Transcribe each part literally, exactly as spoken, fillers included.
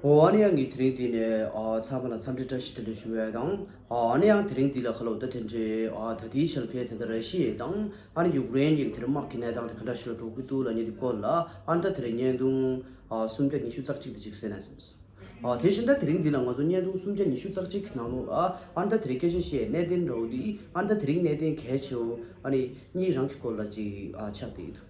འོ་ཨ་ནི་ཡང་ངས་དེ་རིང་འདི་ནས་ཨ་ཚང་མ་ལ་འཚམས་འདྲི་བཀྲ་ཤིས་བདེ་ལེགས་ཞུ་ཡ་དང་། ཨ་ཨ་ནི་ཡང་དེ་རིང་འདི་ལ་ཁ་ལོ་ད་དེ་འདྲའི་ཨ་ད་ལྟའི་ཆར་ཕེ་ད་ལྟ་ར་ཤི་ཡ་དང་ཨ་ནི་ཡུཀ་རེན་གཉིས་ཀྱི་དེ་རིང་དམག་གི་གནས་སྟངས་དེ་ག་འདྲ་ཞིག་ལ་འགྲོ་གི་འདུག་ལབ་མཁན་དེ་སྐོར་ལ་ཨ་ནི་ད་དེ་རིང་བརྙན་ཐུང་ཨ་སུམ་བརྒྱ་ཉི་ཤུ་རྩ་གཅིག་དེ་ཅིག་གསན་ན་བསམས། ཨ་དེ་བཞིན་ད་དེ་རིང་འདི་ལ་ང་ཚོ་བརྙན་ཐུང་སུམ་བརྒྱ་ཉི་ཤུ་རྩ་གཅིག་གི་ནང་ལོགས་ལ་ཨ་ནི་ད་དེ་རིང་སྐད་ཆ་བཤད་གནད་དོན་འདྲ་བོ་འདི་ཨ་ནི་ད་དེ་རིང་གནད་དོན་གལ་ཆེ་བོ་ཨ་ནི་གཉིས་རང་གི་སྐོར་ལ་ཅིག་ཨ་ཆགས་བསྡད་ཡོད།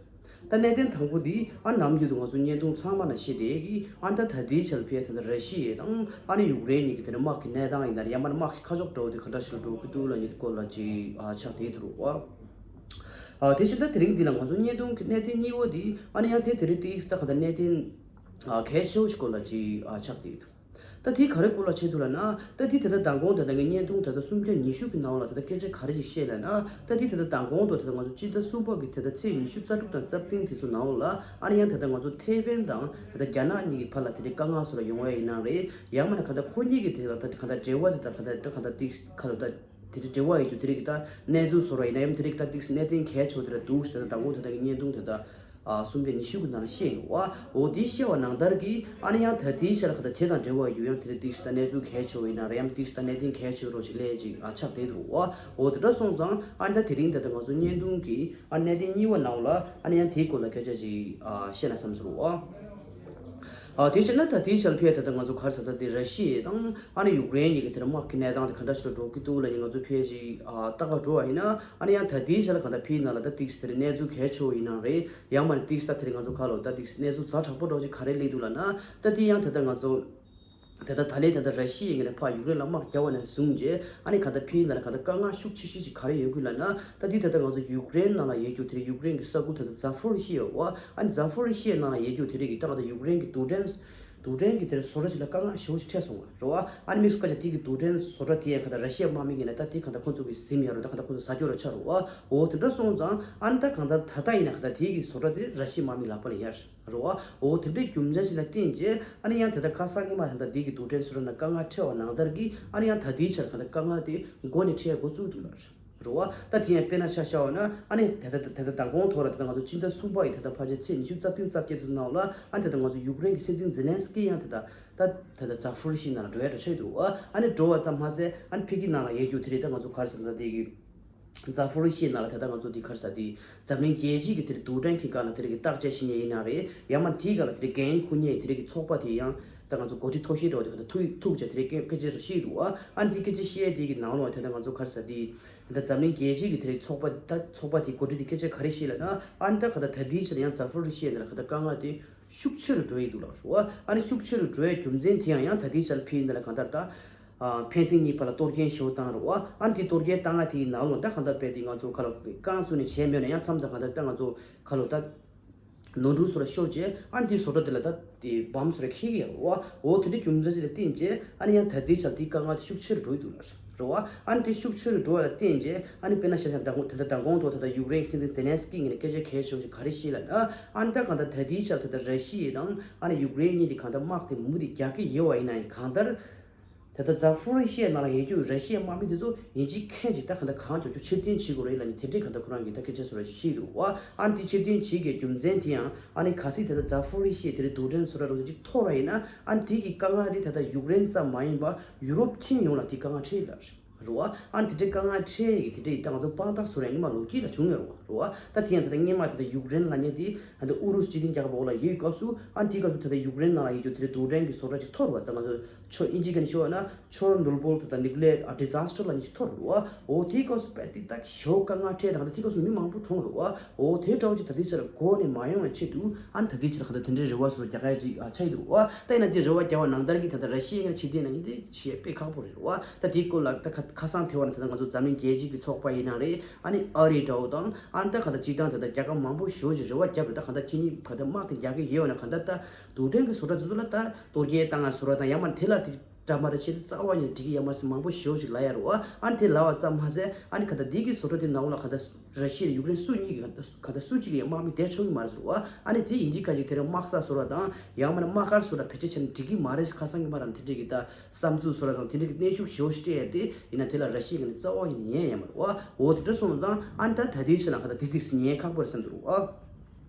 ད་གནད་དོན་དང་པོ་འདི་ཨ་ནམ་རྒྱུན་དུ་ང་ཚོ་བརྙན་ཐུང་ཚང་མ་ན་བཤད་བསྡད་ཀྱི་ཨ་ད་ད་ལྟའི་ཆར་ཕེ་ད་ལྟ་ར་ཤི་ཡ་དང་ཨ་ནི་ཡུཀ་རེན་གཉིས་ཀྱི་དེ་ནས་དམག་གི་གནས་སྟངས་ཡིན་ན་ཡང་མ་ན་དམག་གི་ཁ་ཕྱོགས་འདྲ་བོ་དེ་ག་འདྲ་ཞིག་ལ་འགྲོ་གི་འདུག་ལབ་མཁན་དེ་སྐོར་ལ་ཅིག་ཨ་ཆགས་བསྡད་འདུག་རོ། ཨ་དེ་བཞིན་ད་དེ་རིང་འདི་ལ་ང་ཚོ་བརྙན་ཐུང་གི་གནད་དོན་གཉིས་པོ་འདི་ཨ་ནི་ཡང་དེ་དེ་རིང་དེ་ད་ག་ད་གནད་དོན་ཨ་གལ་ཆེ་བོ་ཞིག་སྐོར་ལ་ཅིག་ཨ་ཆགས་བསྡད་འདུག་ད་དེ་ག་རེ་སྐོར་ལ་བྱེད་འདུག་ལབ་ན། ད་དེ་ད་ལྟ་མདང་དགོང་ད་ལྟ་ངས་བརྙན་ཐུང་ད་ལྟ་སུམ་བརྒྱ་ཉི་ཤུ་གི་ནང་ལ་ད་ལྟ་སྐད་ཆ་ག་རེ་ཞིག་བཤད་ལབ་ན། ད་དེ་ད་ལྟ་མདང་དགོང་དུ་ད་ལྟ་ང་ཚོ་སྤྱི་ཟླ་གསུམ་པ་གི་ད་ལྟ་ཚེས་ཉི་ཤུ་རྩ་དྲུག་དང་རྩ་བདུན་དེ་ཚོ་ནང་ལ་ཨ་ནི་ཡང་ད་ལྟ་ང་ཚོ་ཐེ་ཝན་དང་ད་ལྟ་རྒྱ་ནག་གཉིས་ཀྱི་བར་ལ་དེ་འདྲའི་དཀའ་ངལ་སོགས་ལ་ཡོང་བ་ཡིན་ནའང་རེད། ཡང་མིན་ན་ག་ད་ཁོ་གཉིས་ཀྱི་དེ་ལ་ད་ག་ད་འབྲེལ་བ་དེ་ད་ག་ད་ད་ག་ད་དེ་ཁ་ལོ་ད་དེ་འདྲའི་འབྲེལ་བ་ཡོད་རྒྱུ་དེ་རིགས་ཀྱི་ད་གནས་ཚུལ་བཟོ་ར་ཡིན་ན་ཡང་དེ་རིགས་ད་དེ་གནད་དོན་གལ་ཆེ་བོ་དེ་ར་འདུག་ཞེས་ད་ལྟ་མདང་དགོང་ད་ལྟ་གི་བརྙན་ཐུང་ད་ལྟ། ཨ་སུམ་བརྒྱ་ཉི་ཤུ་གི་ནང་ལ་བཤད་ཡོད་པ། འོ་དེ་བཤད་པ་ནང་ལྟར་གྱི་ཨ་ནི་ཡང་ད་ལྟའི་ཆར་ཁ་ད་དེ་དང་འབྲེལ་བ་ཡོད་ཡང་དེ་ལ་ཏིག་ཙམ་ད་གནས་ཚུལ་གལ་ཆེ་བ་ཡིན་ན་རེད་ཡང་ཏིག་ཙམ་ད་གནད་དོན་གལ་ཆེ་བ་རོ་ཞིག་ལས་ཅིག་ཨ་ཆགས་བསྡད་འདུག་པ། འོ་དེ་འདྲ་སོང་ཙང་ཨ་ནི་ད་དེ་རིང་ད་ལྟ་ང་ཚོ་བརྙན་ཐུང་གི་ཨ་གནད་དོན་གཉིས་པ་ནང་ལ་ཨ་ནི་ཡང་དེའི་སྐོར་ལ་སྐད་ཆ་ཅིག་ཨ་བཤད་ན་བསམ་སོང་པ། ཨ་དེ་བྱས་ན་ད་ལྟའི་ཆར་ཕེ་ད་ལྟ་ང་ཚོ་ག་རེ་ཟེར་ད་དེ་ར་ཤི་ཡ་དང་ཨ་ནི་ཡུཀ་རེན་གཉིས་ཀྱི་དེར་དམག་གི་གནས་སྟངས་དེ་ག་འདྲ་ཞིག་ལ་འགྲོ་གི་འདུག་ལབ་ནས་ང་ཚོ་ཕེ་ཅིག་ཨ་ལྟ་ག་འགྲོ་བ་ཡིན་ན་ཨ་ནི་ཡང་ད་ལྟའི་ཆར་ལ་ག་ད་ཕེའི་ནང་ལ་ད་ཏིག་ཙམ་དེ་གནས་ཚུལ་གལ་ཆེ་བོ་ཡིན་ནའང་རེད། ཡང་མ་ནི་ཏིག་ཙམ་དེ་རིང་ང་ཚོ་ག་ལོ་ད་ཏིག་གནས་ཚུལ་ཛ་དྲག་པོ་འདྲ་ཅིག་ག་རེ་སླེབས་འདུག་ལབ་ན། ད་དེ་ཡང་ད་ལྟ་ང་ཚོ་ད་ལྟ་ད་ལན་ད་ལྟ་ར་ཤི་ཡ་ངོས་ནས་ཕར་ཡུཀ་རེན་ལ་དམག་རྒྱག་པ་ནས་བཟུང་རྗེས་ཨ་ནི་ག་ད་ཕེའི་ནང་ལ་ག་ད་དཀའ་ངལ་ཤུགས་ཆེ་ཤོས་ཅིག་ག་རེ་ཡོད་གི་ལབ་ན། ད་དེ་ད་ལྟ་ང་ཚོ་ཡུཀ་རེན་ནང་ལ་ཡོད་རྒྱུ་དེ་རིང་ཡུཀ་རེན་གྱི་ས་ཁུལ་ད་ལྟ་ཛ་ཕོ་རི་ཤི་ཡ་འོ་ཨ་ནི་ཛ་ཕོ་རི་ཤི་ཡ་ནང་ལ་ཡོད་རྒྱུ་དེ་རིང་གི་ད་ད་ཡུཀ་རེན་གྱི་རྡུལ་ཕྲན་རྡུལ་ཕྲན་གྱི་དེ་རིང་བཟོ་གྲྭ་ཅིག་ལ་དཀའ་ངལ་ཞེ་པོ་ཅིག་འཕྲད་སོང་བ་རེད་བ། ཨ་ནི་དམིགས་སུ་བཀར་བྱས་དེ་གི་རྡུལ་ཕྲན་བཟོ་གྲྭ་དེ་ཡང་ག་ད་ར་ཤི་ཡ་དམག་མི་ངོས་ནས་ད་དེ་ག་ད་ཁོ་ཚོ་གི་ཟིན་ཡ་རོ་ད་ག་ད་ཁོ་ཚོ་ཟ་རྒྱུ་ར་ཆགས་རོ་བ། འོ་དེ་འདྲ་སོང་ཙང་ཨ་ནི་ད་གང་ལྟར་ད་ལྟ་ཡིན་ན་ག་ད་དེ་གི་བཟོ་གྲྭ་དེ་ར་ཤི་ཡ་དམག་མི་ལག་པ་ལ་ཡར། རེད་བ། འོ་དེ་འདྲའི་རྒྱུ་མཚན་ཞིག་ལ་བརྟེན་བྱས་ཨ་ནི་ཡང་དེ་ལྟར་ཁ་སང་ཉི་མ་ད་ལྟ་འདི་གི་རྡུལ་ཕྲན་བཟོ་གྲྭ་ནང་དཀའ་ངལ་འཕྲད་པ་ནང་ལྟར་གྱི་ཨ་ནི་ཡང་ད་ལྟའི་ཆར་ད་ལྟ་དཀའ་ངལ་དེ་མགོ་ནས་འཕྲད་འགོ་བཙུགས་འདུག་ལ། རེད་བ། ད་དེ་ཡང་དཔེར་ན་ཆ་བཞག་པ་ན་ཨ་ནི་ད་ལྟ་ད་ལྟ་མདང་དགོང་ཐོག་ལ་ད་ལྟ་ང་ཚོ་སྤྱི་ཟླ་གསུམ་པ་ཡི་ད་ལྟ་ཕལ་ཆེར་ཚེས་ཉི་ཤུ་རྩ་བདུན་རྩ་བརྒྱད་ཚོ་ནང་ལ་ཨ་ནི་ད་ལྟ་ང་ཚོ་ཡུཀ་རེན་གྱི་སྲིད་འཛིན་ཛེ་ལན་སི་ཀི་ཡང་ད་ལྟ་ད་ད་ལྟ་ཛ་ཧྥོ་རི་ཤི་ནང་ལ་འགྲོ་ཡ་འགྲོ་ཆགས་འདུག་བ། ཨ་ནི་འགྲོ་བ་ཙམ་མ་ཟད་ཨ་ནི་ཕ་གི་ནང་ལ་ཡོད་རྒྱུ་དེ་རེད། ད་ང་ཚོ་ག་རེ་ཟེར་ན་ད་དེ་གི་ཛ་ཧྥོ་རི་ཤི་ནང་ལ་ད་ལྟ་ང་ཚོ་འདི་ག་རེ་ཟེར་འདི་འཛམ་གླིང་རྒྱལ་སྤྱི་གི་དེ་རིང་རྡུལ་ཕྲན་གྱི་སྒང་ལ་དེ་རིང་གི་བརྟག་དཔྱད་བྱེད་མཁན་ཡིན་ན་རེད། ཡང་མ་དེའི་སྒང་ལ་དེ་རིང་འགན་འཁུར་མཁན་དེ་རིང་གི་ཚོགས་པ་དེ་ཡང་ད་ང་ཚོ་འགོ་ཁྲིད་མཐོ་ཤོས་འདྲ་བོ་དེ་ག་ད་ཐུག་ཐུག་བྱས་དེ་རིང་སྐད་ཆ་རེ་བཤད་འདུག་ཨ། ཨ་འདི་སྐད་ཆ་བཤད་དེ་གི་ནང་ལོགས་ད་ལྟ་ང་ཚོ་ག་རེ་ཟེར་འདི་ད་འཛམ་གླིང་རྒྱལ་སྤྱི་གི་དེ་རིང་ཚོགས་པ་ད་ཚོགས་པ་དེ་འགོ་ཁྲིད་དེ་སྐད་ཆ་ག་རེ་བཤད་ལབ་ན། ཨ་ནི་ད་ག་ད་ད་ལྟའི་ཆར་ཡང་ཛ་ཧྥོ་རི་ཤི་ཡ་འདི་ལ་ག་ད་དཀའ་ངལ་དེ་ཤུགས་ཆེ་རུ་འགྲོ་ཡི་འདུག་ལབ་རེད་བ། ཨ་ནི་ཤུགས་ཆེ་རུ་འགྲོ་ཡའི་རྒྱུ་མཚན་དེ་ཡང་ཡང་ད་ལྟའི་ཆར་ཕ་གི་ནང་ལ་གང་ལྟར་ད། ཨ་ཕན་ཚུན་གཉིས་བར་ལ་གཏོར་སྐྱོན་ཞེ་པོ་བཏང་རེད་བ། ཨ་ནི་དེ་གཏོར་སྐྱོན་བཏང་ཡ་དེའི་ནང་ལོགས་ད་གང་ལྟར་དཔེ་དེ་ང་ཚོ་ག་ལ་རྐང་བཙུགས་ནས་བྱས་མེད་ན་ཡང་མཚམས་དང་གང་ལྟར་ད་ང་ཚོ་ག་ལོ་ད་ནོར་འཁྲུལ་བཟོ་འདྲ་ཤོར་རྗེས་ཨ་ནི་དེ་བཟོ་གྲྭ་དེ་ལ་ད་དེ་བམ་བཟོ་འདྲ་འཁྱེར་གྱི་ཡོད་རེད་བ། འོ་དེ་འདྲའི་རྒྱུ་མཚན་ཞིག་ལ་བརྟེན་རྗེས་ཨ་ནི་ཡང་ད་ལྟའི་ཆར་དེའི་དཀའ་ངལ་དེ་ཤུགས་ཆེ་རུ་འགྲོ་ཡི་འདུག་ལབ་རེད་བ། ཨ་ནི་དེ་ཤུགས་ཆེ་རུ་འགྲོ་བ་ལ་བརྟེན་རྗེས་ཨ་ནི་དཔེར་ན་ཤ་ཤ་ད་ད་ལྟ་མདང་དགོང་ཐོག་ད་ལྟ་ཡུཀ་རེན་གྱི་སྲིད་འཛིན་ཛེ་ལན་སི་ཀི་ངོས་ནས་སྐད་ཆ་གལ་ཆེ་བ་ཞིག་ག་རེ་བཤད་ལབ་ན། ཨ་ནི་ད་གང་ལྟར་ད་ལྟའི་ཆར་ད་ལྟ་ར་ཤི་ཡ་དང་ཨ་ནི་ཡུཀ་རེན་གཉིས་དེ་གང་ལྟར་དམག་དེ་མུ་མཐུད་རྒྱག་གི་ཡོད་པ་ཡིན་ན་ཡང་གང་ལྟར། ད་ལྟ་ཛ་ཧྥོ་རི་ཤི་ཡའི་ནང་ལ་ཡོད་རྒྱུ་ར་ཤི་ཡའི་དམག་མི་དེ་ཚོ་ཡིན་གཅིག་མིན་གཅིག་ད་གང་ལྟར་གང་མགྱོགས་མགྱོགས་ཕྱིར་འཐེན་བྱེད་དགོས་རེད་ལབ་ནས་དེ་འདྲའི་གང་ལྟར་ཁོ་རང་གིས་ད་སྐད་ཆ་བཟོ་འདྲ་ཞིག་བཤད་འདུག་བ། ཨ་ནི་དེ་ཕྱིར་འཐེན་བྱེད་དགོས་རྒྱུ་མཚན་དེ་ཡང་ཨ་ནི་གལ་སྲིད་ད་ལྟ་ཛ་ཧྥོ་རི་ཤི་ཡའི་དེ་རིང་རྡུལ་ཕྲན་བཟོ་གྲྭ་རུ་དེ་གཅིག་འཐོར་བ་ཡིན་ན་ཨ་ནི་དེ་གི་དཀའ་ངལ་དེ་ད་ལྟ་ཡུཀ་རེན་ཙམ་མ་ཡིན་པར་ཡུ་རོབ་ཁྱོན་ཡོངས་ལ་དེ་དཀའ་ངལ་འཕྲད་ཡོད་ལབ་རེད་བ། ཨ་ནི་དེ་འདྲའི་དཀའ་ངལ་འཕྲད་ཡས་ཀྱི་དེ་འདྲའི་ད་ང་ཚོ་དཔང་རྟགས་བཟོ་ར་སྔོན་མ་ལོ་རྒྱུས་ལ་བྱུང་ཡོད་རེད་བ། རེད་བ། ད་དེ་ཡང་ད་ལྟ་སྔོན་མ་ད་ལྟ་ཡུཀ་རེན་ལབ་མཁན་དེ་ད་ལྟ་ཨུ་རུ་སུ་སྤྱི་མཐུན་རྒྱལ་ཁབ་འོག་ལ་ཡོད་སྐབས་སུ་ཨ་ནི་དེའི་སྐབས་སུ་ད་ལྟ་ཡུཀ་རེན་ནང་ལ་ཡོད་རྒྱུ་དེ་འདྲའི་རྡུལ་ཕྲན་གྱི་བཟོ་གྲྭ་ཅིག་འཐོར་བ། ད་ང་ཚོ་ཆོ་དབྱིན་ཇིའི་སྐད་ནས་ཞུ་བ་ན་ཆོར་ནོ་བལ་ད་ལྟ་ནིའུ་ཀི་ལི་ཡར་ཌི་ཛ་སི་ཊར་ལབ་མཁན་ཅིག་འཐོར་རེད་བ། འོ་དེའི་སྐབས་སུ་དཔེ་དེ་ད་ཞེ་པོ་དཀའ་ངལ་འཕྲད། ད་ང་ཚོ་དེའི་སྐབས་སུ་མི་མང་པོ་གྲོངས་རེད་བ། འོ་དེ་འདྲ་བོ་ཅིག་ད་ལྟའི་ཆར་མགོ་ནས་མ་ཡོང་བའི་ཆེད་དུ་ཨ་ནི་ད་ལྟའི་ཆར་ཁ་ད་དེ་འདྲའི་རེ་བ་སོགས་རྒྱག་ཡ་ཅིག་ཨ་ཆགས་ཡོད་འདུག་བ། ད་ཡིན་ན་དེ་རེ་བ་རྒྱག་པ་ནང་ལྟར་གྱི་ད་ལྟ་ར་ཤི་ཡའི་ངོས་ནས་ཕྱིར་འཐེན་ལབ་མཁན་དེ་ཞེ་དཔེ་ཁག་པོ་རེད་བ། ད་དེའི་སྐོར་ལ་ད་ཁ་ཁ་སང་དེ་བ་ན་ད་ལྟ་ང་ཚོ་འཛམ་གླིང་རྒྱལ་སྤྱི་གི་ཚོགས་པ་ཡིན་ན་རེད། ཨ་ནི་ཨ་རི་འདྲ་བོ་དང་ཨ་ནི་ད་ག་ད་སྤྱིར་བཏང་ད་ལྟ་རྒྱལ་ཁབ་མང་པོ་ཞེ་པོ་ཅིག་རེ་བ་བརྒྱབ་རེད། ད་ག་ད་ཁྱེད་གཉིས་ག་ད་དམག་དེ་རྒྱག་གི་ཡོད་ན་ག་ད་ད་རྡུལ་ཕྲན་གྱི་བཟོ་གྲྭ་དེ་ཚོ་ལ་ད་གཏོར་སྐྱོན་བཏང་ང་བཟོ་ར་དང་ཡང་མ་དེ་ལ་དེ་འདྲ་མ་རེད། ཆེད་དུ་རྩ་བ་ཉིད་ནས་འགྲིག་གི་ཡོད་མ་རེད་ཟེར་མང་པོ་ཞེ་པོ་ཅིག་ལབ་ཡ་རེད་བ། ཨ་ནི་དེ་ལབ་པ་ཙམ་མ་ཟད་ཨ་ནི་ག་ད་འདི་གི་བཟོ་གྲྭ་དེ་ནང་ལ་ག་ད་ར་ཤི་ཡ་ཡུཀ་རེན་སུ་གཉིས་ཀྱི་ག་ད་སུ་གཅིག་གི་དམག་མི་བསྡད་ཆོག་གི་མ་རེད་ཟེར་བ། ཨ་ནི་དེ་ཡིན་གཅིག་མིན་གཅིག་དེ་རིང་དམག་ས་བཟོ་ར་དང་ཡང་མིན་ན་དམག་སྒར་བཟོ་ར་བེད་སྤྱོད་བྱས་ན་འགྲིག་གི་མ་རེད་ཟེར་ཁ་སང་གི་མ་ར་ནས་དེ་འདྲ་གི་ད་བསམ་ཚུལ་བཟོ་ར་དང་དེ་འདྲ་གི་གནོན་ཤུགས་ཞེ་པོ་ཅིག་སྤྲད་ཡ་དེ་ཡིན་ན་དེ་ལ་ར་ཤི་ཡ་གི་ནས་རྩ་བ་ཉིད་ནས་ཉན་ཡ་མ་རེད་བ། འོ་དེ་འདྲ་སོང་ཙང་ཨ་ནི་ད་ད་ལྟའི་ཆ་ལ་ག་ད་དེ་ཏིག་སེ་ཉན་ཁག་པོ་རེད་བསམ་འདུག་བ།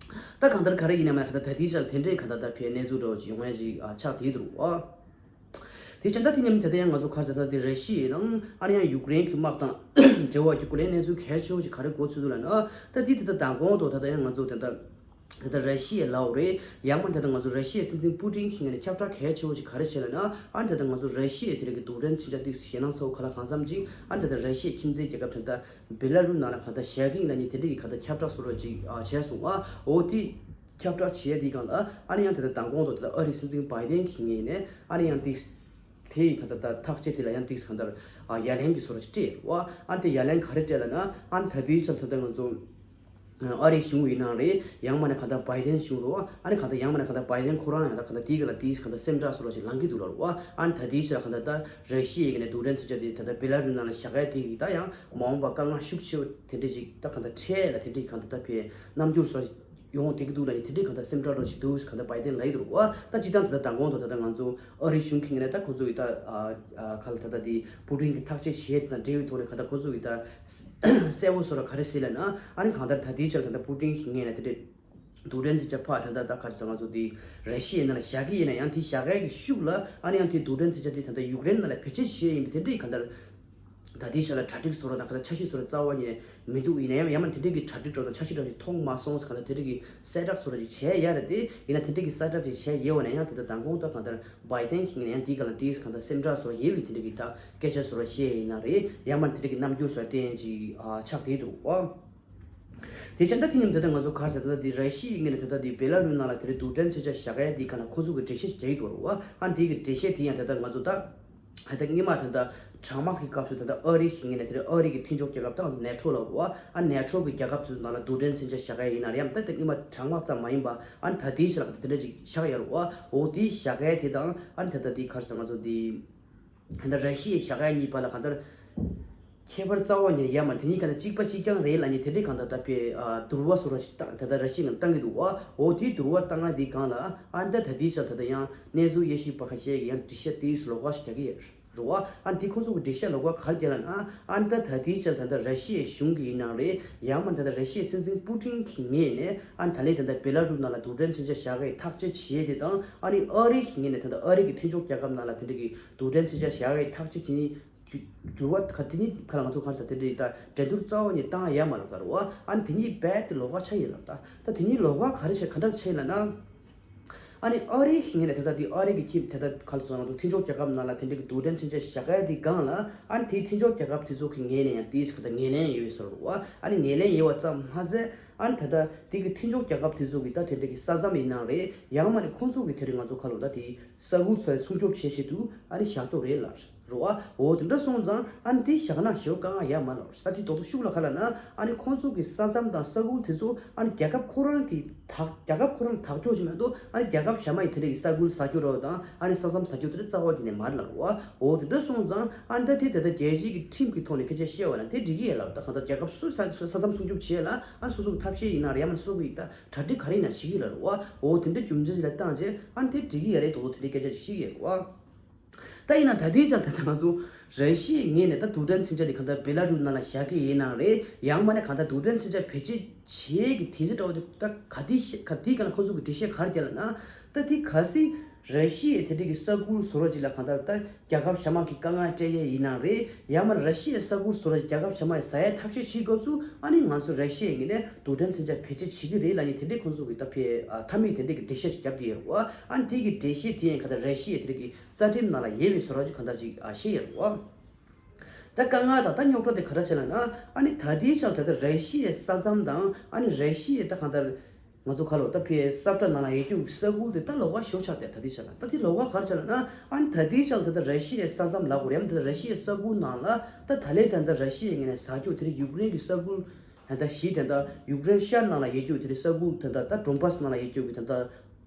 ད་གང་ལྟར་ག་རེ་ཡིན་ནའི་མ་ད་ད་ལྟའི་ཆར་དེ་འདྲའི་གང་ལྟར་ད་ཕའི་གནས་ཚུལ་འདྲ་བོ་ཅིག་ཡོང་ཡ་ཅིག་ཨ་ཆགས་བསྡད་འདུག་ཨ། དེ་བྱས་ད་དེ་མཉམ་དེ་ལྟ་ཡང་ང་ཚོ་ག་རེ་ཟེར་ན་དེ་ར་ཤི་ཡའི་དང་ཨ་ནི་ཡང་ཡུཀ་རེན་གྱི་དམག་དང་འབྲེལ་བ་ཡུཀ་རེན་གནས་ཚུལ་གལ་ཆེ་བོ་ཅིག་ག་རེ་གོ་ཚུལ་འདུག་ལབ་ན། ད་དེ་དེ་ད་མདང་དགོང་དུ་ད་ལྟ་ཡང་ང་ཚོ་དེ་ད་དེ་ད་ར་ཤི་ཡའི་ལའོ་རེད། ཡང་མ་དེ་ད་ང་ཚོ་ར་ཤི་ཡའི་སྲིད་འཛིན་པུ་ཏིན་གྱི་ངོས་ནས་ཁྱབ་བསྒྲགས་གལ་ཆེ་བོ་ཅིག་ག་རེ་བྱས་ལབ་ན། ཨ་ནི་དེ་ད་ང་ཚོ་ར་ཤི་ཡའི་དེ་རིགས་ཀྱི་རྡུལ་ཕྲན་མཚོན་ཆ་དེ་ཞེད་སྣང་ཚ་བོ་ག་ལ་གང་འཚམ་ཅིག་ཨ་ནི་དེ་ད་ར་ཤི་ཡའི་ཁྱིམ་མཚེས་རྒྱལ་ཁབ་དེ་ད་བེ་ལ་རུ་ནང་ལ་གང་ལྟར་བཞག་གི་ཡིན་ལབ་ནི་དེ་འདྲ་གི་གང་ལྟར་ཁྱབ་བསྒྲགས་བཟོ་འདྲ་ཅིག་ཨ་བྱས་སོང་། ཨ་འོ་དེ་ཁྱབ་བསྒྲགས་བྱས་དེའི་སྒང་ལ་ཨ་ནི་ཡང་དེ་ལྟར་མདང་དགོང་དུ་དེ་ལྟར་ཨ་རིའི་སྲིད་འཛིན་བྷའི་ཏན་གྱི་ངོས་ནས་ཨ་ནི་ཡང་དེ་དེའི་གང་ལྟར་ད་ཐག་བཅད་དེ་ལ་ཡང་དེ་གང་ལྟར་ཨ་ཡ་ལན་གྱི་བཟོ་འདྲ་ཅིག་སྤྲད་འདུག་ཨ་ནི་དེ་ཡ་ལན་ག་རེ་སྤྲད་ལབ་ན། ཨ་ནི་ད་ལྟའི་ཆར་ད་ལྟ་ང་ཚོ་ཨ་རིའི་གཞུང་ཡིན་ནའང་རེད། ཡང་མ་ནས་གང་ལྟར་བྷའི་ཏན་གཞུང་རེད་བ། ཨ་ནི་གང་ལྟར་ཡང་མ་ནས་གང་ལྟར་བྷའི་ཏན་ཁོ་རང་ཡང་ད་གང་ལྟར་དེའི་སྒང་ལ་དེའི་གང་ལྟར་སེམས་ཁྲལ་བཟོ་འདྲ་ཅིག་ལངས་ཀྱི་འདུག་ལབ་རེད་བ། ཨ་ནི་ད་ལྟའི་ཆར་གང་ལྟར་ད་ར་ཤི་ཡའི་གི་ནས་རྡུལ་ཕྲན་མཚོན་ཆ་དེ་ད་ལྟ་བེ་ལ་རུ་ནང་ལ་བཞག་ཡ་དེ་གི་ད་ཡང་མ་འོངས་པ་དཀའ་ངལ་ཤུགས་ཆེ་བོ་དེ་འདྲ་ཅིག་ད་གང་ལྟར་འཕྲད་ལ་དེ་འདྲ་གང་ལྟར་ད་ཕའི་རྣམ་འགྱུར་བཟོ་ཡོང་བསྡད་ཀྱི་འདུག་ལབ་ནི་དེ་འདྲའི་གང་ལྟར་སེམས་ཁྲལ་འདྲ་ཅིག་འདུག་གང་ལྟར་བྷའི་ཏན་ལབ་ཀྱི་འདུག་རེད་བ། ད་སྤྱིར་བཏང་ད་ལྟ་མདང་དགོང་དུ་ད་ལྟ་ང་ཚོ་ཨ་རིའི་གཞུང་གི་ངོས་ནས་ད་ཁོ་ཚོ་གི་ད་ཨ་ཨ་ག་ལ་ད་ལྟ་དེ་པུ་ཏིན་གྱི་ཐག་གཅོད་བྱས་དེ་དང་འབྲེལ་བའི་ཐོག་ནས་གང་ལྟར་ཁོ་ཚོ་གི་ད་གསལ་པོ་བཟོ་འདྲ་ག་རེ་ཟེར་ལབ་ན། ཨ་ནི་གང་ལྟར་ད་ལྟའི་ཆར་ད་ལྟ་པུ་ཏིན་གྱི་ངོས་ནས་དེ་འདྲའི་རྡུལ་ཕྲན་མཚོན་ཆ་ཕར་ད་ལྟ་ད་ག་རེ་ཟེར་ང་ཚོ་དེ་ར་ཤི་ཡའི་ནང་ལ་བཞག་གི་ཡིན་ན་ཡང་དེ་བཞག་ཡ་གི་ཤུགས་ལ་ཨ་ནི་ཡང་དེ་རྡུལ་ཕྲན་མཚོན་ཆ་དེ་ད་ལྟ་ཡུཀ་རེན་ནང་ལ་བེད་སྤྱོད་བྱས་ཡིན་པ་དེ་འདྲའི་གང་ལྟར་ད་ལྟའི་ཆར་ལ་གྲ་སྒྲིག་བཟོ་འདྲ་དང་གང་ལྟར་འཆར་གཞི་བཟོ་འདྲ་རྩ་བ་ཉིད་ནས་མི་འདུག་ཡིན་ན་ཡང་ཡང་མ་དེ་འདྲའི་གི་གྲ་སྒྲིག་འདྲ་དང་འཆར་གཞི་འདྲ་ཞིག་མཐོང་མ་སོང་ཟེར་གང་ལྟར་དེ་འདྲའི་གི་གསལ་བསྒྲགས་བཟོ་འདྲ་ཅིག་བྱས་ཡོད་རེད་དེ། ཡིན་ན་དེ་འདྲའི་གི་གསལ་བསྒྲགས་ཅིག་བྱས་ཡོད་པ་ན་ཡང་དེ་ལྟར་མདང་དགོང་ད་གང་ལྟར་བྷའི་ཏན་གྱི་ངོས་ནས་ཡང་དེའི་སྒང་ལ་དེའི་གང་ལྟར་སེམས་ཁྲལ་བཟོ་འདྲ་ཡོད་པའི་དེ་འདྲའི་གི་ད་སྐད་ཆ་བཟོ་འདྲ་བཤད་ཡིན་ན་རེད། ཡང་མ་དེ་འདྲའི་གི་རྣམ་འགྱུར་བཟོ་འདྲ་བསྟན་ཅིག་ཨ་ཆགས་བསྡད་འདུག་ཨ། དེ་བྱས་ད་དེ་མཉམ་དེ་ལྟར་ང་ཚོ་ག་རེ་ཟེར་ད་དེ་ར་ཤི་ཡའི་ངོས་ནས་ད་ལྟ་དེ་བེ་ལ་རུ་ནང་ལ་དེ་རིང་རྡུལ་ཕྲན་མཚོན་ཆ་བཞག་ཡ་དེའི་སྒང་ལ་ཁོ་ཚོ་གི་འགྲེལ་བཤད་ཅིག་རྒྱག་གི་འདུག་རེད་བ། ཨ་དེའི་གི་འགྲེལ་བཤད་དེ་ཡང་ད་ལྟ་ང་ཚོ་ད་ད་ལྟ་སྔོན་མ་ད་ལྟ་གྲང་དམག་གི་སྐབས་སུ་ད་ལྟ་ཨ་རི་གི་ངོས་ནས་དེ་རིང་ཨ་རི་གི་མཐུན་ཕྱོགས་རྒྱལ་ཁབ་དང་ནེ་ཊོ་ལབ་རེད་བ། ཨ་ནེ་ཊོ་གི་རྒྱལ་ཁབ་ཚོའི་ནང་ལ་རྡུལ་ཕྲན་མཚོན་ཆ་བཞག་ཡ་ཡིན་ན་རེད། ཡང་ད་ལྟ་སྔོན་མ་གྲང་དམག་ཙམ་མ་ཡིན་པ་ཨ་ད་ལྟའི་ཆར་ལ་དེ་འདྲ་ཅིག་བཞག་ཡོད་རེད་བ། འོ་དེ་བཞག་ཡ་དེ་དང་ཨ་ད་ལྟ་དེ་ག་རེ་ཟེར་ང་ཚོ་དེ། ད་ལྟ་ར་ཤི་ཡའི་བཞག་ཡ་གཉིས་བར་ལ་གང་ལྟར་ཁྱད་པར་རྩ་བ་ཉིད་ཡོད་མ་རེད། དེ་གཉིས་གང་ལྟར་གཅིག་པ་གཅིག་རྐྱང་རེད་ལབ་ནས་དེ་འདྲའི་གང་ལྟར་ད་ཕའི་ཨ་འགྱུར་བ་བཟོ་འདྲ་ཞིག་བཏང་ད་ལྟ་ར་ཤི་ཡའི་ནང་བཏང་གི་འདུག་བ། འོ་དེའི་འགྱུར་བ་བཏང་ཡ་དེའི་སྒང་ལ་ཨ་ད་ད་ལྟའི་ཆར་ད་ལྟ་ཡང་གནས་ཚུལ་དབྱེ་ཞིབ་པ་ཁ་ཤས་ཀྱིས་ཡང་འགྲེལ་བཤད་དེའི་ལོགས་ཀ་ཞིག་རྒྱག་གི་ཡོད་རེད་བ། ཨ་འདི་ཁོ་ཚོ་གི་འགྲེལ་བཤད་ལོགས་ཀ་ག་རེ་རྒྱག་ལབ་ན། ཨ་ད་ད་ལྟའི་ཆར་ད་ལྟ་ར་ཤི་ཡའི་གཞུང་གི་ཡིན་ནའང་རེད། ཡང་མ་ད་ལྟ་ར་ཤི་ཡའི་སྲིད་འཛིན་པུ་ཏིན་གྱི་ངོས་ནས་ཨ་ད་ལྟའི་ད་ལྟ་བེ་ལ་རུ་ནང་ལ་རྡུལ་ཕྲན་མཚོན་ཆ་བཞག་ཡའི་ཐག་གཅོད་བྱས་དེ་དང་ཨ་ནི་ཨ་རི་གི་ངོས་ནས་ད་ལྟ་ཨ་རི་གི་མཐུན་ཕྱོགས་རྒྱལ་ཁབ་ནང་ལ་དེ་འདྲ་གི་རྡུལ་ཕྲན་མཚོན་ཆ་བཞག་ཡའི་ཐག་གཅོད་དེ་ནི་འགྱུར་བ་ག་དེ་ནི་ཁ་ལ་ང་ཚོ་ག་རེ་ཟེར་དེ་འདྲའི་ད་འགྲན་བསྡུར་རྩ་བ་ཉིད་བཏང་ཡ་མ་ལབ་ད་རེད་བ། ཨ་ནི་དེ་ཉིད་རྦད་དེ་ལོགས་ཀ་ཆགས་ཡོད་ལབ་ད། ད་དེ་ཉིད་ལོགས་ཀ་ག་རེ་བྱས་ག་འདྲ་བྱས་ལབ་ན། ཨ་ནི་ཨ་རི་གི་ངོས་ནས་ད་ལྟ་དེ་ཨ་རི་གི་ཁྱིམ་ད་ལྟ་ག་ལ་སོང་ང་ཚོ་མཐུན་ཕྱོགས་རྒྱལ་ཁབ་ནང་ལ་དེ་འདྲའི་གི་རྡུལ་ཕྲན་མཚོན་ཆ་བཞག་ཡ་དེ་སྒང་ལ་ཨ་ནི་དེའི་མཐུན་ཕྱོགས་རྒྱལ་ཁབ་དེ་ཚོ་གི་ངོས་ནས་ཡང་དེའི་ཆ་ག་ད་ངོས་ལེན་ཡོད་པའི་བཟོ་འདྲ་རེད་བ། ཨ་ནི་ངོས་ལེན་ཡོད་པ་ཙམ་མ་ཟད་ཨ་ནི་ད་ལྟ་དེ་གི་མཐུན་ཕྱོགས་རྒྱལ་ཁབ་དེ་ཚོ་གི་ད་དེ་འདྲའི་གི་ས་མཚམས་ཡིན་ནའང་རེད། ཡང་མ་ནི་ཁོང་ཚོ་གི་དེ་རིང་ང་ཚོ་ག་ལ་ད་དེ་ས་ཁུལ་ཚོ་སྲུང་སྐྱོབ་བྱེད་བཞིན་དུ་ཨ་ནི་བཞག་ཐུབ་རེད་ལབ། རེད་བ། འོ་དེ་འདྲ་སོང་ཙང་ཨ་ནི་དེ་བཞག་ན་ཞེ་པོ་དཀའ་ངལ་ཡོད་མ་རེད། ད་དེ་རྡོག་རྡོག་ཤུགས་ལ་ག་ལབ་ན་ཨ་ནི་ཁོང་ཚོ་གི་ས་མཚམས་དང་ས་ཁུལ་དེ་ཚོ་ཨ་ནི་རྒྱལ་ཁབ་ཁོ་རང་གི་དག་རྒྱལ་ཁབ་ཁོ་རང་དག་སྐྱོ་ཞིག་མ་གཏོགས་ཨ་ནི་རྒྱལ་ཁབ་གཞན་མ་ཡི་དེ་འདྲ་གི་ས་ཁུལ་ཟ་རྒྱུ་རེད་བ་དང་ཨ་ནི་ས་མཚམས་ཟ་རྒྱུ་དེ་འདྲ་རྩ་བ་ཉིད་ནས་མ་རེད་ལབ་རེད་བ། འོ་དེ་འདྲ་སོང་ཙང་ཨ་ནི་ད་དེ་ད་ལྟ་རྒྱལ་སྤྱི་གི་ཁྲིམས་ཀྱི་ཐོག་ནས་སྐད་ཆ་བཤད་པ་ན་དེ་འགྲིག་གི་ཡོད་ལབ། ད་གང་ལྟར་རྒྱལ་ཁབ་སུ་ས་ས་མཚམས་སྲུང་སྐྱོབ་བྱེད་ལ་ཨ་ནི་སོ་སོ་གི་ཐབས་ཤེས་ཡིན་ན་རེད། ཡང་ན་སོ་སོ་གི་ད་གྲ་སྒྲིག་ག་རེ་ཡིན་ན་བྱེད་ཀྱི་ཡོད་ལབ་རེད་བ། འོ་དེ་འདྲ་རྒྱུ་མཚན་ཞིག་ལ་བཏང་རྗེས་ཨ་ནི་དེ་འགྲིག་གི་ཡོད་རེད། རྡོག་རྡོག་དེ་འདྲའི་སྐད་ཆ་ཞིག་བཤད་ཀྱི་ཡོད་རེད་བ། ད་ཡིན་ན་ད་ལྟའི་ཆར་ད་ལྟ་ང་ཚོ་ར་ཤི་ཡའི་ངོས་ནས་ད་རྡུལ་ཕྲན་མཚོན་ཆ་དེ་གང་ལྟར་བེ་ལ་རུ་ནང་ལ་བཞག་གི་ཡིན་ནའང་རེད། ཡང་མ་ནས་གང་ལྟར་རྡུལ་ཕྲན་མཚོན་ཆ་བེད་སྤྱོད་བྱེད་ཀྱི་དུས་ཚོད་འདྲ་བོ་དེ་ད་ག་དུས་ཤེ་ག་དུས་ག་ལ་ཁོ་ཚོ་གི་འགྲེལ་བཤད་ག་རེ་རྒྱག་ལབ་ན། ད་དེ་གལ་སྲིད་ར་ཤི་ཡའི་དེ་འདྲའི་གི་ས་ཁུལ་བཟོ་འདྲ་ཅིག་ལ་གང་ལྟར་ད་རྒྱལ་ཁབ་གཞན་མ་གི་དཀའ་ངལ་སྤྲད་ཡས་ཡིན་ནའང་རེད། ཡང་མ་ར་ཤི་ཡའི་ས་ཁུལ་བཟོ་འདྲ་རྒྱལ་ཁབ་གཞན་མ་ཡིས་ཟ་ཡའི་ཐབས་ཤེས་བྱེད་སྐབས་སུ་ཨ་ནི་ང་ཚོ་ར་ཤི་ཡའི་ངོས་ནས་རྡུལ་ཕྲན་མཚོན་ཆ་བེད་སྤྱོད་བྱེད་ཀྱི་རེད་ལབ་ནས་དེ་འདྲའི་ཁོ་ཚོ་གི་ད་ཕའི་ཨ་མཐའ་མའི་དེ་འདྲའི་གི་འགྲེལ་བཤད་ཅིག་བརྒྱབ་ཀྱི་ཡོད་རེད་བ། ཨ་ནི་དེ་གི་འགྲེལ་བཤད་དེ་ཡང་གང་ལྟར་ར་ཤི་ཡའི་དེ་འདྲའི་གི་རྩ་ཁྲིམས་ནང་ལ་ཡོད་པའི་བཟོ་འདྲ་ཅིག་གང་ལྟར་ཅིག་ཨ་བཤད་ཡོད་རེད་བ། ད་དཀའ་ངལ་དང་ད་རྙོག་དྲ་དེ་ག་རེ་བྱས་ལབ་ན། ཨ་ནི་ད་ལྟའི་ཆར་ད་ལྟ་ར་ཤི་ཡའི་ས་མཚམས་དང་ཨ་ནི་ར་ཤི་ཡའི་ད་གང་ལྟར་ང་ཚོ་ག་ལོ་ད་ཕའི་ས་བཀྲ་ནང་ལ་ཡོད་རྒྱུ་གི་ས་ཁུལ་དེ་ད་ལོགས་ཀ་ཞེ་པོ་ཆགས་བསྡད། ད་ལྟའི་ཆར་ལ་ད་དེ་ལོགས་ཀ་ག་རེ་བྱས་ལབ་ན། ཨ་ནི་ད་ལྟའི་ཆར་ད་ལྟ་ར་ཤི་ཡའི་ས་མཚམས་ལབ་དགོས་རེད། ད་ལྟ་ར་ཤི་ཡའི་ས་ཁུལ་ནང་ལ་ད་ད་ལན་ད་ལྟ་ར་ཤི་ཡའི་ངོས་ནས་ཟ་རྒྱུ་དེ་རིང་ཡུཀ་རེན་གྱི་ས་ཁུལ་ད་ལྟ་བཞི་དེ་ད་ཡུཀ་རེན་ཤར་ནང་ལ་ཡོད་རྒྱུ་དེ་རིང་ས་ཁུལ་ད་ལྟ་ད་ཌོན་བྷ་སི་ནང་ལ་ཡོད་རྒྱུ་གི་ད་ལྟ་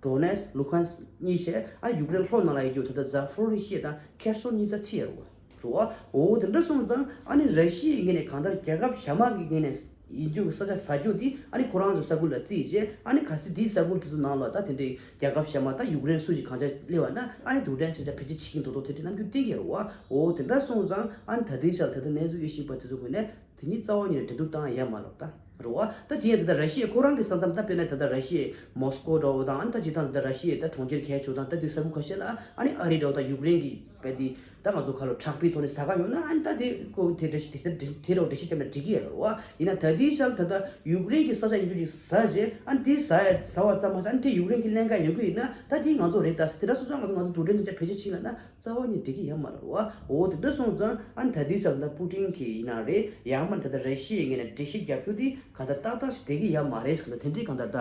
ཌོ་ནེ་སི་ལུ་ཧན་སི་གཉིས་བྱས། ཨ་ཡུཀ་རེན་ལྷོ་ནང་ལ་ཡོད་རྒྱུ་ད་ལྟ་ཛ་ཕོ་རི་ཤི་ཡ་དང་ཁེར་སོན་གཉིས་ཙམ་ཅིག་ཡོད་རེད་བ། འོ་དེ་འདྲ་སོང་ཙང་ཨ་ནི་ར་ཤི་ཡའི་ངོས་ནས་གང་ལྟར་རྒྱལ་ཁབ་གཞན་མ་གི་ངོས་ནས་ཡིན་རྒྱུ་གི་ས་ཆ་ཟ་རྒྱུ་དེ་ཨ་ནི་ཁོ་རང་ཚོ་ས་ཁུལ་ལ་བརྩིས་རྗེས་ཨ་ནི་གལ་སྲིད་དེའི་ས་ཁུལ་དེ་ཚོ་ནང་ལ་ད་དེ་འདྲའི་རྒྱལ་ཁབ་གཞན་མ་ད་ཡུཀ་རེན་སུ་ཞིག་གང་ཆ་སླེབས་པ་ན་ཨ་ནི་རྡུལ་ཕྲན་མཚོན་ཆ་བེད་སྤྱོད་བྱེད་ཀྱི་འདུག་འདུག་དེ་འདྲའི་རྣམ་འགྱུར་བསྟན་གྱི་རེད་བ། འོ་དེ་འདྲ་སོང་ཙང་ཨ་ནི་ད་ལྟའི་ཆར་ད་ལྟ་གནས་ཚུལ་དབྱེ་ཞིབ་པ་དེ་ཚོ་ངོས་ནས་དེ་ཉིད་རྩ་བ་ཉིད་ནས་འགྲན་བསྡུར་བཏང་ཡ་མ་ལབ་ད། རེད་བ། ད་དེ་ཡང་ད་ལྟ་ར་ཤི་ཡའི་ཁོ་རང་གི་ས་མཚམས། ད་དཔེར་ན་ད་ལྟ་ར་ཤི་ཡའི་མོ་སི་ཀོ་འདྲ་བོ་དང་། ཨ་ནི་ད་སྤྱིར་བཏང་ད་ལྟ་ར་ཤི་ཡའི་ད་གྲོང་ཁྱེར་གལ་ཆེ་བོ་དང་། ད་དེ་ས་ཁུལ་ཁ་ཤས་ལ་ཨ་ནི་ཨ་རི་འདྲ་བོ་དང་ཡུཀ་རེན་གྱི་དཔེ་དེ་ད་ང་ཚོ་ཁ་ལོ་དྲག་པོའི་ཐོག་ནས་ཟ་ག་ཡོང་ན། ཨ་ནི་ད་དེ་ཁོ་དེ་འགྲེལ་བཤད་དེ་དེ་དེ་རོགས་འགྲེལ་བཤད་བརྒྱབ་ན་འགྲིག་གི་ཡོད་རེད་བ། ཡིན་ན་ད་དེའི་ཆར་ད་ལྟ་ཡུཀ་རེན་གྱི་ས་ཆ་ཡིན་རྒྱུ་ཅིག་ཟ་རྗེས། ཨ་ནི་དེ་ཟ་ཡ་ཟ་བ་ཙམ་མ་ཟད། ཨ་ནི་དེ་ཡུཀ་རེན་གྱི་ལེན་ག་ཡོང་གི་ཡིན་ན། ད་དེ་ང་ཚོ་རེད། ད་དེ་འདྲ་སོང་ཙང་ང་ཚོ་ང་ཚོ་རྡུལ་ཕྲན་མཚོན་ཆ་བེད་སྤྱོད་བྱས་ལབ་ན། རྩ་བ་ནས་འགྲིག་གི་ཡོད་མ་རེད་བ། འོ་དེ་འདྲ་སོང་ཙང་ཨ་ནི་ད་ལྟའི་ཆར་ད་པུ་ཏིན་གྱི་ཡིན་ན་རེད། ཡང་མིན་ད་ལྟ་ར་ཤི་ཡའི་ངོས་ནས་འགྲེལ་བཤད་རྒྱག་རྒྱུ་དེ་གང་ལྟར་ཏག་ཏག་ཞིག་བསྡད་ཀྱི་ཡོད་མ་རེད་ཟེར་གི་འདུག་དེ་འདྲའི་གང་ལྟར་ད་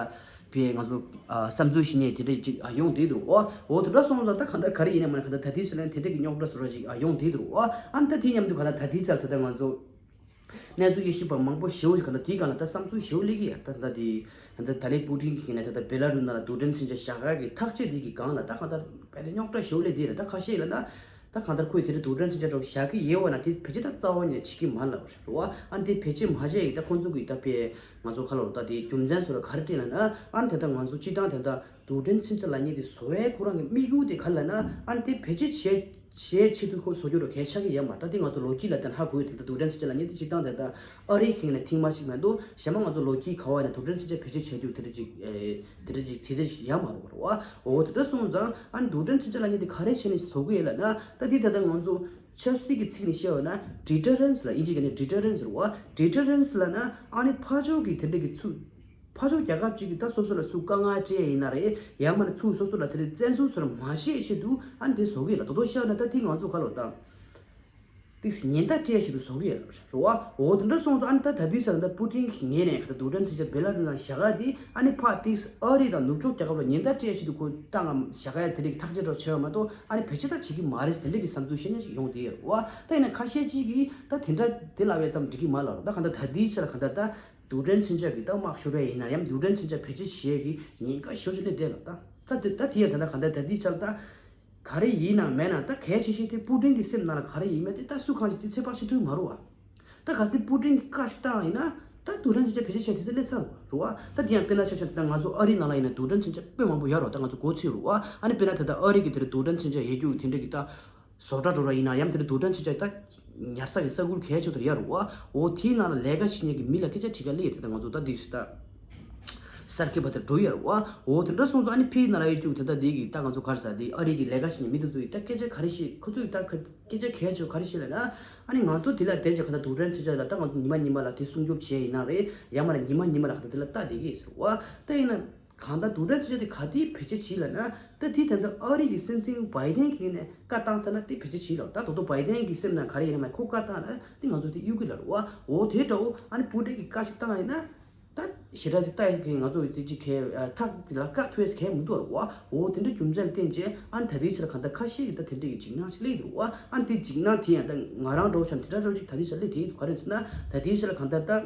བས་ང་ཚོ་ཨ་བསམ་ཚུལ་ཞིག་ནས་དེ་འདྲའི་ཅིག་ཨ་ཡོང་བསྡད་འདུག་འོ་འོ་དེ་འདྲ་སོང་ཙང་ད་གང་ལྟར་ག་རེ་ཡིན་ན་མིན་ན་གང་ལྟར་ད་ལྟའི་ཆར་ལ་དེ་འདྲའི་གི་རྙོག་དྲ་བཟོ་འདྲ་ཅིག་ཨ་ཡོང་བསྡད་འདུག་འོ་ཨ་ནི་ད་དེ་མཉམ་དུ་གང་ལྟར་ད་ལྟའི་ཆར་ད་ལྟ་ང་ཚོ་གནས་ཚུལ་དབྱེ་ཞིབ་པ་མང་པོ་ཞེ་པོ་ཞིག་ག་ལ་དེའི་སྒང་ལ་ད་བསམ་ཚུལ་ཞེ་པོ་སླེབས་ཀྱི་ཡོད། ད་ད་དེ་ད་ད་ལན་པུ་ཏིན་གྱིས་ནས་ད་ད་བེ་ལ་རུ་ནང་ལ་རྡུལ་ཕྲན་མཚོན་ཆ་བཞག་ཡག་གི་ཐག་གཅོད་དེ་གི་སྒང་ལ་ད་གང་ལྟར་བས་ད་རྙོག་དྲ་ཞེ་པོ་སླེབས་དེ་རེད། ད་ཁ་ཤས་ལ་ན་ད་གང་ལྟར་ཁོས་དེ་རིང་རྡུལ་ཕྲན་མཚོན་ཆ་འདྲ་བོ་བཞག་གི་ཡོད་པ་ན། དེ་བེད་སྤྱོད་ད་རྩ་བ་ཉིད་ནས་བྱེད་ཀྱི་མ་ལབ་རེད་བ། ཨ་ནི་དེ་བེད་སྤྱོད་མ་བྱས་ཡིན་ད་ཁོང་ཚོ་གི་ད་བས་ང་ཚོ་ཁ་ལོ་ད་དེ་རྒྱུ་མཚན་སོ་ལ་ག་རེ་བསྟན་ལ་ན། ཨ་ནི་དེ་ད་ང་ཚོ་སྤྱི་བཏང་དེ་ད་རྡུལ་ཕྲན་མཚོན་ཆ་ལབ་མཁན་དེ་བཟོ་བའི་ཁོ་རང་གི་དམིགས་ཡུལ་དེ་ག་ལ་ན། ཨ་ནི་དེ་བེད་སྤྱོད་བྱས། ཞེས་ཆེད་དུ་ཁོ་བཟོ་རྒྱུ་རུ་གལ་ཆགས་ཀྱི་ཡོད་མ་རེད། ད་དེ་ང་ཚོ་ལོ་རྒྱུས་ལ་བལྟས་ན་ཧ་གོ་ཡོད་དེ། ད་རྡུལ་ཕྲན་མཚོན་ཆ་ལབ་མཁན་དེ་སྤྱིར་བཏང་དེ་ད་ཨ་རིའི་ཁེངས་ནས་ཐེངས་མ་གཅིག་མ་གཏོགས་གཞན་པ་ང་ཚོ་ལོ་རྒྱུས་ག་བ་ཡིན་ན་རྡུལ་ཕྲན་མཚོན་ཆ་བེད་སྤྱོད་བྱ་རྒྱུ་དེ་འདྲ་ཅིག་ཨེ་དེ་འདྲ་ཅིག་དེ་ཚོ་ཡོད་མ་རེད་བ། འོ་དེ་འདྲ་སོང་ཙང་ཨ་ནི་རྡུལ་ཕྲན་མཚོན་ཆ་ལབ་མཁན་དེ་ག་རེ་བྱས་ནས་བཟོ་གི་ཡོད་ལབ་ན། ད་དེ་ད་ལྟ་ང་ཚོ་ཆབ་སྲིད་ཀྱི་ཚིག་ནས་བཤད་པ་ན་ཌི་ཊར་རེན་སི་ལབ། དབྱིན་ཇི་སྐད་ནས་ཌི་ཊར་རེན་སི་རེད་བ། ཌི་ཊར་རེན་སི་ལབ་ན་ཨ་ནི་ཕར་ཕྱོགས་ཀྱི་དེ་འདྲ་གི་ཚུར་ཕར་ཕྱོགས་རྒྱལ་ཁབ་ཅིག་གིས་ད་སོ་སོ་ལ་ཚུར་དཀའ་ངལ་སྤྲད་ཡིན་ན་རེད། ཡང་མིན་ན་ཚུར་སོ་སོ་ལ་དེ་རིང་བཙན་བཟུང་བཟོ་མ་བྱེད་ཆེད་དུ་ཨ་ནི་དེ་བཟོ་གི་ལ། དོ་དོ་བཤད་ན་ད་དེ་ང་ཚོ་ག་ལོ་ད་ཏིག་སི་ཉེན་བརྡ་སྤྲད་ཆེད་དུ་བཟོ་གི་ཡོད་རེད་བ། འོ་དེ་འདྲ་སོང་ཙང་ཨ་ནི་ད་ད་དུས་ཙང་ད་པུ་ཏིན་གྱི་ངོས་ནས་ག་ད་རྡུལ་ཕྲན་མཚོན་ཆ་བེ་ལ་རུ་ནང་བཞག་ག་དེ་ཨ་ནི་ཕར་ཏིག་སི་ཨ་རི་དང་ནུབ་ཕྱོགས་རྒྱལ་ཁབ་ལ་ཉེན་བརྡ་སྤྲད་ཆེད་དུ་ཁོ་བཏང་ངམ་བཞག་ག་ཡ་དེ་འདྲ་གི་ཐག་གཅོད་འདྲ་བྱས་པ་མ་གཏོགས། ཨ་ནི་བེད་སྤྱོད་ད་བྱེད་ཀྱི་མ་རེད་ཟེར་དེ་འདྲ་གི་བསམ་ཚུལ་བཤད་མཁན་ཞིག་ཡོང་བསྡད་ཡོད་རེད་བ། ད་ཡིན་ན་ཁ་ཤས་ཅིག་གིས་ད་དེ་འདྲ་དེ་ལབ་ཡ་ཙམ་འགྲིག་གི་མ་ལབ་རེད། ད་ག་ད་ད་དུས་ཙང་ལ་ག་ད་ད། རྡུལ་ཕྲན་མཚོན་ཆ་གི་ད་དམག་ཤོར་བ་ཡིན་ན་ཡང་རྡུལ་ཕྲན་མཚོན་ཆ་བེད་སྤྱོད་བྱེད་ཀྱི་ཉེན་ཁ་ཞེ་པོ་ཅིག་སླེབས་བསྡད་ལ། ད་ད་དེ་ད་དེ་ཡང་ད་ལྟ་ག་འདྲ་ད་དེའི་ཆར་ད་ག་རེ་ཡིན་ནམ་མེད་ན། ད་གལ་ཆེ་ཤོས་དེ་པུ་ཏིན་གྱི་སེམས་ནང་ལ་ག་རེ་ཡིན་མེད་དེ་ད་སུ་གང་ཞིག་དེ་ཚོད་དཔག་བྱེད་ཐུབ་མ་རེད་བ། ད་གལ་སྲིད་པུ་ཏིན་གྱིས་བཀའ་ཞིག་བཏང་ཡིན་ན་ད་རྡུལ་ཕྲན་མཚོན་ཆ་བེད་སྤྱོད་བྱས་དེ་ཚོ་སླེབས་ཚར་རེད་བ། ད་དེ་ཡང་དཔེར་ན་ཆ་བཞག་ན་ད་ང་ཚོ་ཨ་རིའི་ནང་ལ་ཡིན་ན་རྡུལ་ཕྲན་མཚོན་ཆ་དཔེ་མང་པོ་ཡོད་རེད་བ། ད་ང་ཚོ་གོ་ཚོད་རེད་བ། ཨ་ནི་དཔེར་ན་ད་ལྟ་ཨ་རི་གི་དེ་རུ་རྡུལ་ཕྲན་མཚོན་ཆ་ཡོད་རྒྱུ་དེ་འདྲ་གི་ད། བཟོ་གྲྭ་འགྲོ་ར་ཡིན་ན་ཡང་དེ་འདྲ་རྡུལ་ཕྲན་མཚོན་ཆ་ད་ཉར་ས་གི་ས་ཁུལ་གལ་ཆེ་དེར་ཡོད་རེད་བ། འོ་དེའི་ནང་ལ་ལས་ཀ་བྱེད་མཁན་གྱི་མི་ལ་སྐད་ཆ་དྲི་ག་སླེབས་ཡོད་དེ། ད་ང་ཚོ་ད་འདི་ཞིག་ད་གསར་སྐྱེས་པ་དེར་འགྲོ་ཡོད་རེད་བ། འོ་དེ་འདྲ་སོང་ཙང་ཨ་ནི་ཕིའི་ནང་ལ་ཡོད་རྒྱུ་དེ་ད་འདི་གི་ད་ང་ཚོ་ག་རེ་ཟ་དེ་ཨ་རི་གི་ལས་ཀ་བྱེད་མཁན་མི་དེ་ཚོ་ཡིས་ད་སྐད་ཆ་ག་རེ་བཤད། ཁོ་ཚོ་ཡིས་ད་སྐད་ཆ་གལ་ཆེ་བ་ག་རེ་བཤད་ལབ་ན། ཨ་ནི་ང་ཚོ་དེ་ལ་བསྡད་ཀྱི་ག་ད་རྡུལ་ཕྲན་མཚོན་ཆ་ལ་ད་ང་ཚོ་ཉི་མ་ཉི་མ་ལ་དེ་སྲུང་སྐྱོབ་བྱས་ཡིན་ན་རེད། ཡང་མིན་ན་ཉི་མ་ཉི་མ་ལ་ག་ད་དེ་ལ་ལྟ་བསྡད་ཀྱི་ཡོད་ཟེར་བ། ད་ཡིན་ན། གང་ལྟར་རྡུལ་ཕྲན་མཚོན་ཆ་དེ་ག་དུས་བེད་སྤྱོད་བྱེད་ལབ་ན། ད་དེ་ད་ལྟ་ཨ་རི་གི་སྲིད་འཛིན་བྷའི་ཏན་གྱི་ངོས་ནས་བཀའ་བཏང་ཚར་ན་དེ་བེད་སྤྱོད་བྱེད་ལབ། ད་ད་ལྟ་བྷའི་ཏན་གྱི་སེམས་ནང་ག་རེ་ཡིན་ན་མ་ཁོ་བཀའ་བཏང་ན་དེ་ང་ཚོ་དེ་གཡུག་གི་ལབ་རེད་བ། འོ་དེ་འདྲ་བོ་ཨ་ནི་པུ་ཏིན་གྱིས་བཀའ་ཞིག་བཏང་ཡིན་ན། ད་ཞེ་དྲག་ཅིག་ལྟ་ཡག་གི་ང་ཚོ་དེ་ཅིག་གལ་ཐག་དེ་ལ་བཀའ་ཐུབ་ཡས་གལ་མི་འདུག་རེད་བ། འོ་དེ་འདྲ་རྒྱུ་མཚན་ལ་བརྟེན་བྱས་ཨ་ནི་ད་དེའི་ཆར་གང་ལྟར་ཁ་ཤས་ཀྱིས་ད་དེ་འདྲ་གི་འཇིགས་སྣང་ཞིག་སླེབས་ཡོད་རེད་བ། ཨ་ནི་དེ་འཇིགས་སྣང་དེ་ཡང་ད་ང་རང་འདྲ་བོ་ཆ་ནས་དེ་འདྲ་འདྲ་བོ་ཅིག་ད་དེའི་ཆར་སླེབས་བསྡད་ཡོད་འདུག་ག་རེ་ཟེར་ན་ད་དེའི་ཆར་གང་ལྟར་ད།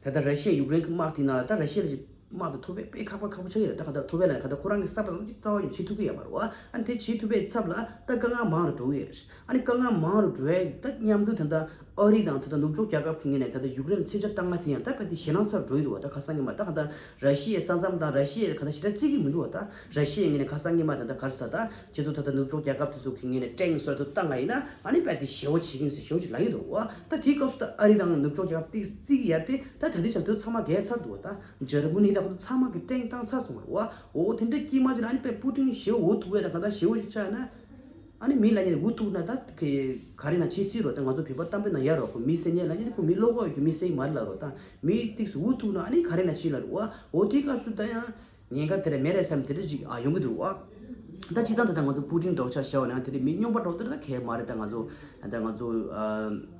ད་ལྟ་ར་ཤི་ཡ་ཡུཀ་རེན་གྱི་དམག་དེའི་ནང་ལ་ད་ར་ཤི་ཡ་ལ་ཅིག་དམག་དེ་ཐུབ་པས་དཔེ་ཁག་པོ་ཁག་པོ་ཆགས་ཀྱི་རེད། ད་ག་ད་ཐུབ་པས་ལ་ག་ད་ཁོ་རང་གི་ས་ཐོག་ལ་ཅིག་རྩ་བ་ཉིད་བྱེད་ཐུབ་ཀྱི་ཡོད་མ་རེད་བ། ཨ་ནི་དེ་བྱེད་ཐུབ་པའི་ཚབ་ལ་ད་དཀའ་ངལ་མང་རུ་འགྲོ་གི་ཡོད་རེད། ཨ་ནི་དཀའ་ངལ་མང་རུ་འགྲོ་ཡ་ད་མཉམ་དུ་ད་ལྟ་ཨ་རི་དང་ད་ལྟ་ནུབ་ཕྱོགས་རྒྱལ་ཁབ་ཀྱི་ངོས་ནས་ད་ལྟ་ཡུཀ་རེན་ལ་མཚོན་ཆ་བཏང་ང་དེ་ཡང་ད་དཔེ་དེ་ཞེད་སྣང་ཚ་རུ་འགྲོ་ཡི་འདུག་བ། ད་ཁ་སང་ཉི་མ་ད་ག་ད་ར་ཤི་ཡའི་ས་མཚམས་དང་ར་ཤི་ཡའི་ག་ད་ཞེ་དྲག་བརྩི་གི་མི་འདུག་བ། ད་ར་ཤི་ཡའི་ངོས་ནས་ཁ་སང་ཉི་མ་ད་ལྟ་ག་རེ་ཟ་ད་ཁྱེད་ཚོ་ད་ལྟ་ནུབ་ཕྱོགས་རྒྱལ་ཁབ་དེ་ཚོ་གི་ངོས་ནས་ཀྲེང་སོ་ད་བཏང་ང་ཡིན་ན་ཨ་ནི་དཔེ་དེ་ཞེ་པོ་བྱེད་ཀྱི་ཡིན་ཟེར་ཞེ་པོ་ཅིག་ལབ་ཡོད་འདུག་བ། ད་དེའི་སྐབས་སུ་ད་ཨ་རི་དང་ནུབ་ཕྱོགས་རྒྱལ་ཁབ་དེ་བརྩི་གི་ཡ་དེ་ད་ད་ལྟའི་ཆར་དུ་ཚང་མ་རྒྱལ་ཚར་འདུག་བ། ད་འཇར་མ་ནི་དང་ཁོ་ཚོ་ཚང་མ་གི་ཀྲེང་བཏང་ཚར་སོང་བ་རེད་བ། འོ་དེ་འདྲ་དཀྱིལ་མ་ཅིག་ལ་ཨ་ནི་དཔེ་པུ་ཏིན་ཞེ་པོ་འུ་ཐུག་པས། ད་གང་ལྟར་ཞེ་པོ་ཞིག་ཆགས་ན་ཨ་ནི་མི་ལ་ཉེ་འུ་ཐུག་ན་ད་ག་རེ་ན་བྱེད་སྲིད་རོ། ད་ང་ཚོ་བོད་པ་གཏམ་དཔེ་ན་ཡ་རོ་ཁོ་མི་ཟེར་ཉེ་ལ་ཉེ་ཁོ་མི་བློ་ཁོག་ཡོད་རྒྱུ་མི་ཟེར་གྱི་མ་རེད་ལ་རོ། ད་མི་ཏིག་སུ་འུ་ཐུག་ན་ཨ་ནི་ག་རེ་ན་བྱེད་ལ་རོ་བ། འོ་དེའི་སྐབས་སུ་ད་ཡང་ཉེན་ཁ་དེ་རེད་མེད་རེད་བསམ་དེ་འདྲ་ཅིག་ཨ་ཡོང་གི་འདུག་བ། ད་སྤྱིར་བཏང་ད་ལྟ་ང་ཚོ་པུ་ཏིན་འདྲ་བོ་ཆ་བཞག་པ་ན་དེ་འདྲ་མི་སྨྱོན་པ་འདྲ་བོ་དེ་འདྲ་གང་ཡང་མ་རེད། ད་ང་ཚོ་ད་ང་ཚོ་ཨ་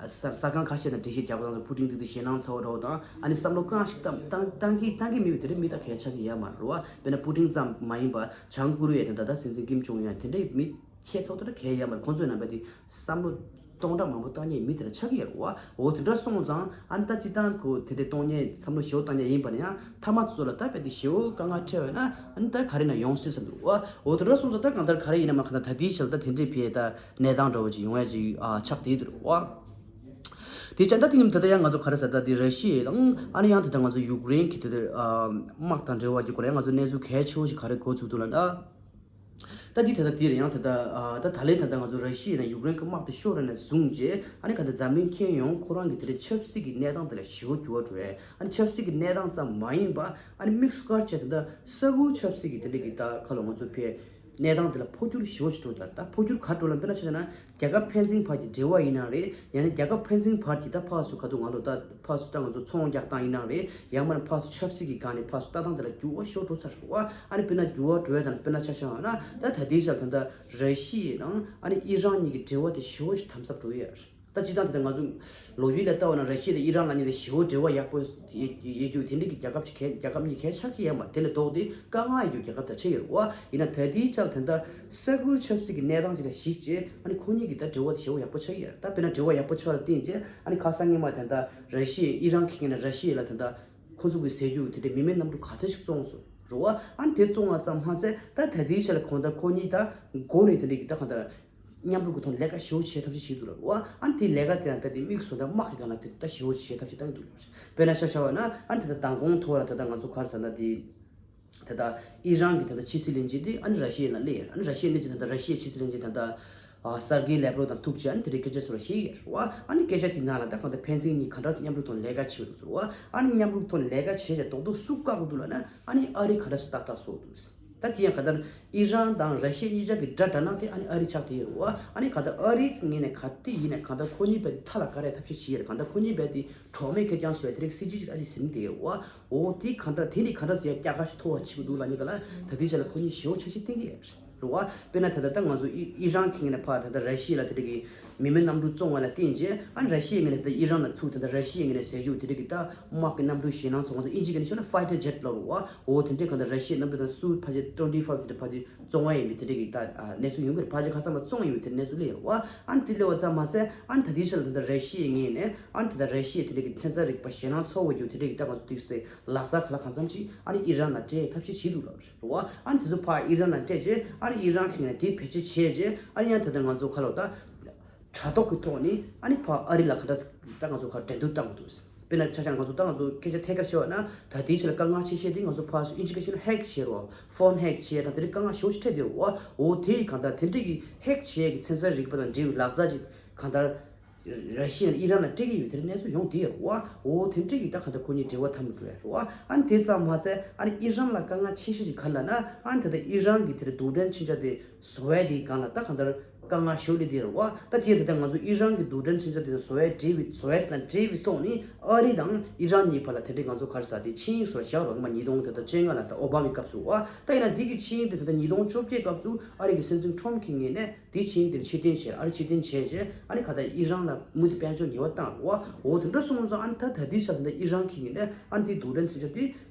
གསར་གསར་ཁང་ཁ་ཤས་དང་འགྲེལ་བཤད་རྒྱག་པ་དང་པུ་ཏིན་དེ་ཚོ་ཞེད་སྣང་ཚ་བོ་འདྲ་བོ་དང་ཨ་ནི་བསམ་བློ་གང་ཞིག་བཏང་བཏང་བཏང་གི་བཏང་གི་མེད་པའི་དེ་འདྲ་མི་ད་གལ་ཆགས་ཀྱི་ཡོད་མ་རེད་བ། དཔེར་ན་པུ་ཏིན་ཙམ་མ་ཡིན་པ་བྱང་ཀོ་རི་ཡ་དང་ད་ལྟ་སྲིད་འཛིན་ཀིམ་ཇོང་ཡང་དེ་འདྲའི་མི་ཁྱད་ཚོགས་དེ་འདྲ་གལ་ཡོད་མ་རེད། ཁོང་ཚོའི་རྣམ་པ་དེ་བསམ་བློ་སྟོང་ཕྲག་མང་པོ་བཏང་མཁན་མི་དེ་འདྲ་ཆགས་ཀྱི་ཡོད་རེད་བ། འོ་དེ་འདྲ་སོང་ཙང་ཨ་ནི་ད་སྤྱིར་བཏང་ཁོ་དེ་འདྲའི་གཏོང་མཁན་བསམ་བློ་ཞེ་པོ་བཏང་མཁན་ཡིན་པ་ན་ཡང་མཐའ་མ་ཚོ་ལ་ད་དཔེ་དེ་ཞེ་པོ་དཀའ་ངལ་འཕྲད་པ་ན་ཨ་ནི་ད་ག་རེ་ན་ཡོང་སྲིད་བསམ་འདུག་བ། འོ་དེ་འདྲ་སོང་ཙང་ད་གང་ལྟར་ག་རེ་ཡིན་ན་མ་གང་ལྟར་ད་དེའི་ཆར་ད་དེ་འདྲའི་བྱས་ད་གནས་སྟངས་འདྲ་བོ་ཅིག་ཡོང་ཡ་ཅིག་ཨ་ཆགས་བསྡད་འདུག་རེད་བ། དེ་ཅང་ད་དེ་ཉིན་ད་ལྟ་ཡང་ང་ཚོ་ག་རེ་ཟེར་ད་དེ་ར་ཤི་ཡ་དང་ཨ་ནི་ཡང་ད་ལྟ་ང་ཚོ་ཡུཀ་རེན་གྱི་དེ་དེ་ཨ་དམག་དང་འབྲེལ་བ་གྱི་སྐོར་ཡང་ང་ཚོ་གནས་ཚུལ་གལ་ཆེ་བོ་ཞིག་ག་རེ་གོ་ཚུགས་འདུག་ལབ་ན། ད་འདི་ད་ལྟ་འདིར་ཡང་ད་ལྟ་ཨ་ད་ད་ལན་ད་ལྟ་ང་ཚོ་ར་ཤི་ཡ་ནས་ཡུཀ་རེན་གྱི་དམག་དེ་ཤོར་ནས་བཟུང་རྗེས་ཨ་ནི་ག་ད་འཛམ་གླིང་ཁྱོན་ཡོངས་ཁོ་རང་གི་དེ་འདྲའི་ཆབ་སྲིད་ཀྱི་གནས་སྟངས་དེ་ལ་ཞེ་པོ་འགྱུར་བ་འགྲོ་ཡས། ཨ་ནི་ཆབ་སྲིད་ཀྱི་གནས་སྟངས་ཙམ་མ་ཡིན་པ་ཨ་ནི་དམིགས་སུ་བཀར་བྱས་ད་ལྟ་ས་ཁུལ་ཆབ་སྲིད་ཀྱི་དེ་འདྲ་གི་ད་ཁ་ལོ་ང་ཚོ་ཕའི་གནས་སྟངས་དེ་ལ་འཕོ་འགྱུར་ཞེ་པོ་ཞིག་འགྲོ། ད་ད་འཕོ་འགྱུར་ག་འགྲོ་ལབ་དཔེར་ན་ཆ་བཞག་ན། རྒྱལ་ཁབ་ཕན་ཚུན་བར་གྱི་འབྲེལ་བ་ཡིན་ན་རེད། ཡང་ན་རྒྱལ་ཁབ་ཕན་ཚུན་བར་གྱི་ད་ཕར་ཚུར་ག་དུས་ང་ལོ་ད་ཕར་ཚུར་ད་ང་ཚོ་ཚོང་རྒྱག་སྟངས་ཡིན་ན་རེད། ཡང་མིན་ན་ཕར་ཚུར་ཆབ་སྲིད་ཀྱི་སྒང་ནས་ཕར་ཚུར་ལྟ་སྟངས་དེ་ལ་འགྱུར་བ་ཤོར་འགྲོ་ཚར་རེད་བ། ཨ་ནི་དཔེར་ན་འགྱུར་བ་འགྲོ་ཡ་དང་དཔེར་ན་ཆ་བཞག་ན་ད་ད་ལྟའི་ཆར་ད་ལྟ་ར་ཤི་ཡ་དང་ཨ་ནི་ཨི་རན་གཉིས་ཀྱི་འབྲེལ་བ་དེ་ཞེ་པོ་ཞིག་དམ་ཟབ་འགྲོ་ཡོད་རེད། ད་སྤྱིར་བཏང་དེ་ལྟར་ང་ཚོ་ལོ་རྒྱུས་ལ་ལྟ་བ་ན་ར་ཤི་ཡ་དང་ཨི་རན་ལ་གཉིས་ལ་ཞེ་པོ་འབྲེལ་བ་ཡག་པོ་ཡོད་ཡོད་རྒྱུ་དེ་འདྲ་གི་རྒྱལ་ཁབ་ཅིག་གལ་རྒྱལ་ཁབ་གཉིས་གལ་ཆགས་ཀྱི་ཡོད་མ་རེད། དེ་ལས་ལྡོག་སྟེ་དཀའ་ངལ་ཡོད་རྒྱུ་རྒྱལ་ཁབ་དང་ཆགས་ཡོད་རེད་བ། ཡིན་ན་ད་ལྟའི་ཆར་དེ་འདྲ་ས་ཁུལ་ཆབ་སྲིད་ཀྱི་གནས་སྟངས་ཅིག་ལ་གཞིགས་བྱས་ཨ་ནི་ཁོ་གཉིས་ཀྱི་ད་འབྲེལ་བ་དེ་ཞེ་པོ་ཡག་པོ་ཆགས་ཀྱི་ཡོད་རེད། ད་དཔེར་ན་འབྲེལ་བ་ཡག་པོ་ཆགས་ལ་བརྟེན་བྱས་ཨ་ནི་ཁ་སང་སྔོན་མ་དེ་འདྲ་ར་ཤི་ཡ་ཨི་རན་གྱི་ངོས་ནས་ར་ཤི་ཡ་ལ་དེ་འདྲ་ཁོ་ཚོ་གི་ཟས་རྒྱུ་དེ་འདྲའི་མི་མེད་གནམ་གྲུ་ག་ཚོད་ཞིག་བཙོངས་སོང་རེད་བ། ཨ་ནི་དེ་བཙོངས་པ་ཙམ་མ་ཟད་ད་ད་ལྟའི་ཆར་ལ་གང་ལྟར་ཁོ་གཉིས་ད་འགོ་ནས་དེ་འདྲ་གི་ད་གང་ལྟར། མཉམ་རུབ་ཀྱི་ཐོག་ལས་ཀ་ཞེ་པོ་བྱེད་ཐབས་ཤེས་བྱེད་འདུག་ལ། འོ་ཨ་ནི་དེ་ལས་ཀ་དེ་ཡང་ད་དེ་དམིགས་སུ་ད་དམག་གི་སྒང་ལ་དེ་ད་ཞེ་པོ་བྱེད་ཐབས་ཤེས་བཏང་གི་འདུག་ལ། དཔེར་ན་ཆ་བཞག་པ་ན་ཨ་ནི་ད་ད་མདང་དགོང་ཐོག་ལ་ད་ད་ང་ཚོ་ག་རེ་ཟེར་ན་དེ་ད་ད་ཨི་རན་གྱི་ད་ད་ཕྱི་སྲིད་བློན་ཆེན་དེ་ཨ་ནི་ར་ཤི་ཡའི་ནང་སླེབས་ཡོད། ཨ་ནི་ར་ཤི་ཡའི་གནས་ཚུལ་ད་ད་ར་ཤི་ཡའི་ཕྱི་སྲིད་བློན་ཆེན་ད་ད་ཨ་སར་གི་ལེབ་རོབ་དང་ཐུག་བྱས་ཨ་ནི་དེ་འདྲའི་སྐད་ཆ་ཚོ་ལ་བཤད་ཡོད་རེད་བ། ཨ་ནི་སྐད་ཆ་དེ་ནང་ལ་ད་གང་ལྟར་ཕན་ཚུན་གཉིས་ག་འདྲ་མཉམ་རུབ་ཐོག་ལས་ཀ་བྱེད་འདུག་ཟེར་བ། ཨ་ནི་མཉམ་རུབ་ཐོག་ལས་ཀ་བྱས་བྱས་རྡོག་རྡོག་སུ་བཀག་འདུག་ལབ་ན་ཨ་ནི་ཨ་རི་ག་འདྲ་སེ་ཏག་ཏག་བཟོ་འདུག་ད་དེ་ཡང་ག་ལྟར་ཨི་རན་དང་ར་ཤི་ཡ་གཉིས་ཆར་གྱི་དགྲ་དགྲ་ནག་དེ་ཨ་ནི་ཨ་རི་ཆགས་བསྡད་ཡོད་རེད་བ། ཨ་ནི་ག་ལྟར་ཨ་རིའི་ངོས་ནས་ག་དེ་ཡིན་ནའི་ག་ལྟར་ཁོ་གཉིས་བར་དེ་མཐའ་ལ་བཀག་ཡའི་ཐབས་ཤེས་བྱེད་ཡོད་རེད། ག་ལྟར་ཁོ་གཉིས་བར་དེ་གྲོགས་མེད་ཁེར་རྐྱང་བཟོ་ཡའི་དེ་རིགས་སྲིད་ཇུས་ཅིག་ཨ་རིས་ཟིན་བསྡད་ཡོད་རེད་བ། འོ་དེ་ག་འདྲ་དེ་ནི་ག་འདྲ་ཟེར་ཡ་སྐྱ་ཀ་ཞིག་མཐོ་བ་བྱེད་ཀྱི་འདུག་ལབ་ནི་ག་ལ་ད་དེ་ཆ་ལ་ཁོ་གཉིས་ཞེ་པོ་འཆར་གཞི་བཏིང་གི་ཡོད་རེད་བ། དཔེར་ན་ད་ལྟ་ད་ང་ཚོ་ཨི་ཨི་རན་གྱི་ངོས་ནས་ཕར་ད་ལྟ་ར་ཤི་ཡ་ལ་དེ་འདྲ་གི་མི་མེད་གནམ་གྲུ་བཙོང་བ་ལ་བརྟེན་བྱས་ཨ་ནི་ར་ཤི་ཡའི་ངོས་ནས་ད་ཨི་རན་ལ་ཚུར་ད་ལྟ་ར་ཤི་ཡའི་ངོས་ནས་ཟས་རྒྱུ་དེ་འདྲ་གི་ད་དམག་གི་གནམ་གྲུ་ཞེད་སྣང་ཚོགས་ང་ཚོ་ཨིན་ཇི་སྐད་ནས་ཤོད་ན་ཕའི་ཊར་ཇེཊ་ལབ་རེད་བ། འོ་དེ་འདྲའི་གང་ལྟར་ར་ཤི་ཡའི་གནམ་གྲུ་དང་སུ་ཕལ་ཆེར་ཊུ་ཝེན་ཊི་ཕའིབ་དེ་འདྲ་ཕལ་ཆེར་བཙོང་བ་ཡིན་པའི་དེ་འདྲ་གི་ད་ཨ་གནས་ཚུལ་ཡོང་གི་རེད། ཕལ་ཆེར་ཁ་སང་ལ་བཙོང་ཡོད་པའི་དེ་གནས་ཚུལ་སླེབས་ཡོད་རེད་བ། ཨ་ནི་དེ་སླེབས་པ་ཙམ་མ་ཟད་ཨ་ནི་ད་ལྟའི་ཆར་ལ་ད་ལྟ་ར་ཤི་ཡའི་ངོས་ནས་ཨ་ནི་ད་ལྟ་ར་ཤི་ཡའི་དེ་འདྲ་གི་ཚན་རྩལ་རིག་པ་ཞེད་སྣང་ཚ་བོ་ཡོད་དེ་འདྲ་གི་ད་ང་ཚོ་དུས་སེ་ལག་རྩལ་ག་ལ་གང་འཚམ་ཅིག་ཨ་ནི་ཨི་རན་ལ་སྤྲད་ཐབས་ཤེས་བྱེད་འདུག་ལབ་རེད་བ། ཨ་ནི་དེ་ཚོ་ཕར་ཨི་རན་ལ་སྤྲད་རྗེས་ཨ་ནི་ཨི་རན་གྱི་ངོས་ནས་དེ་བེད་སྤྱོད་བྱས་རྗེས་ཨ་ནི་ཡང་ད་ལྟ་ང་ཚོ་ཁ་ལོ་ད་དྲ་ཐོག་གི་ཐོག་ནས་ཨ་ནི་ཕར་ཨ་རི་ལ་ག་འདྲ་ད་ང་ཚོ་ཁ་འགྲན་བསྡུར་བཏང་གི་འདུག་དཔེར་ན་ཆ་བཞག་ང་ཚོ་ད་ང་ཚོ་སྐད་ཆ་ཐད་ཀར་བཤད་པ་ན་ད་དེའི་ཆ་ལ་དཀའ་ངལ་ཆེ་ཤོས་དེ་ང་ཚོ་ཕར་ཚུར་ཨིན་ཇི་སྐད་བཤད་ན་ཧེག་བྱས་རོ་ཕོན་ཧེག་བྱས་དང་དེ་འདྲའི་དཀའ་ངལ་ཞེ་པོ་ཅིག་འཕྲད་བསྡད་ཡོད་རེད་བ། འོ་དེ་ཡི་གང་ལྟར་དེ་འདྲའི་གི་ཧེག་བྱས་ཀྱི་ཚན་རྩལ་རིག་པ་དང་འབྲེལ་བའི་ལག་རྩལ་ཅིག་གང་ལྟར་ར་ཤི་ཡ་ནས་ཨི་རན་ལ་སྤྲད་ཀྱི་ཡོད་དེ་འདྲའི་གནས་ཚུལ་ཡོང་བསྡད་ཡོད་རེད་བ། འོ་དེ་འདྲའི་གི་ད་གང་ལྟར་ཁོ་གཉིས་འབྲེལ་བ་དམ་འགྲོ་ཡོད་རེད་བ། ཨ་ནི་དེ་ཙམ་མ་ཟད་ཨ་ནི་ཨི་རན་ལ་དཀའ་ངལ་ཆེ་ཤོས་ཅིག་ག་རེ་ལབ་ན་ཨ་ནི་ད་ལྟ་ཨི་རན་གི་དེ་འདྲ་རྡུལ་ཕྲན་མཚོན་ཆ་དེ་བཟོ་ཡ་དེའི་སྒང་ལ་ད་གང་ལྟར་དཀའ་ངལ་ཞེ་པོ་སླེབས་བསྡད་ཡོད་རེད་བ། ད་དེ་ད་ལྟ་ང་ཚོ་ཨི་རན་གྱི་རྡུལ་ཕྲན་མཚོན་ཆ་དེ་བཟོ་ཡ་འབྲེལ་བའི་བཟོ་ཡ་དང་འབྲེལ་བའི་ཐོག་ནས་ཨ་རི་དང་ཨི་རན་གཉིས་བར་ལ་དེ་འདྲའི་ང་ཚོ་ག་རེ་ཟེར་དེ་ཆིངས་ཡིག་བཟོ་བཞག་རོགས་ང་ཉིས་སྟོང་དེ་ལྟར་བཅོ་ལྔ་ལ་ད་ཨོ་བྷ་མའི་སྐབས་སུ་བ། ད་ཡིན་ན་འདི་གི་ཆིངས་ཡིག་དེ་ད་ལྟ་ཉིས་སྟོང་བཅོ་བརྒྱད་སྐབས་སུ་ཨ་རི་གི་སྲིད་འཛིན་ཁྲོམ་གྱི་ངོས་ནས་དེའི་ཆིངས་ཡིག་དེ་ཕྱིར་འཐེན་བྱས། ཨ་རི་ཕྱིར་འཐེན་བྱས་རྗེས་ཨ་ནི་ག་ད་ཨི་རན་ལ་མུ་མཐུད་དཔལ་འབྱོར་ཉེས་པ་བཏང་རོགས་བ། འོ་དེ་འདྲ་སོང་ཙང་ཨ་ནི་ད་ད་ལྟའི་ཆར་ད་ལྟ་ཨི་རན་གྱི་ངོས་ནས་ཨ་ནི་དེའི་རྡུལ་ཕྲན་མཚོན་ཆ་དེ་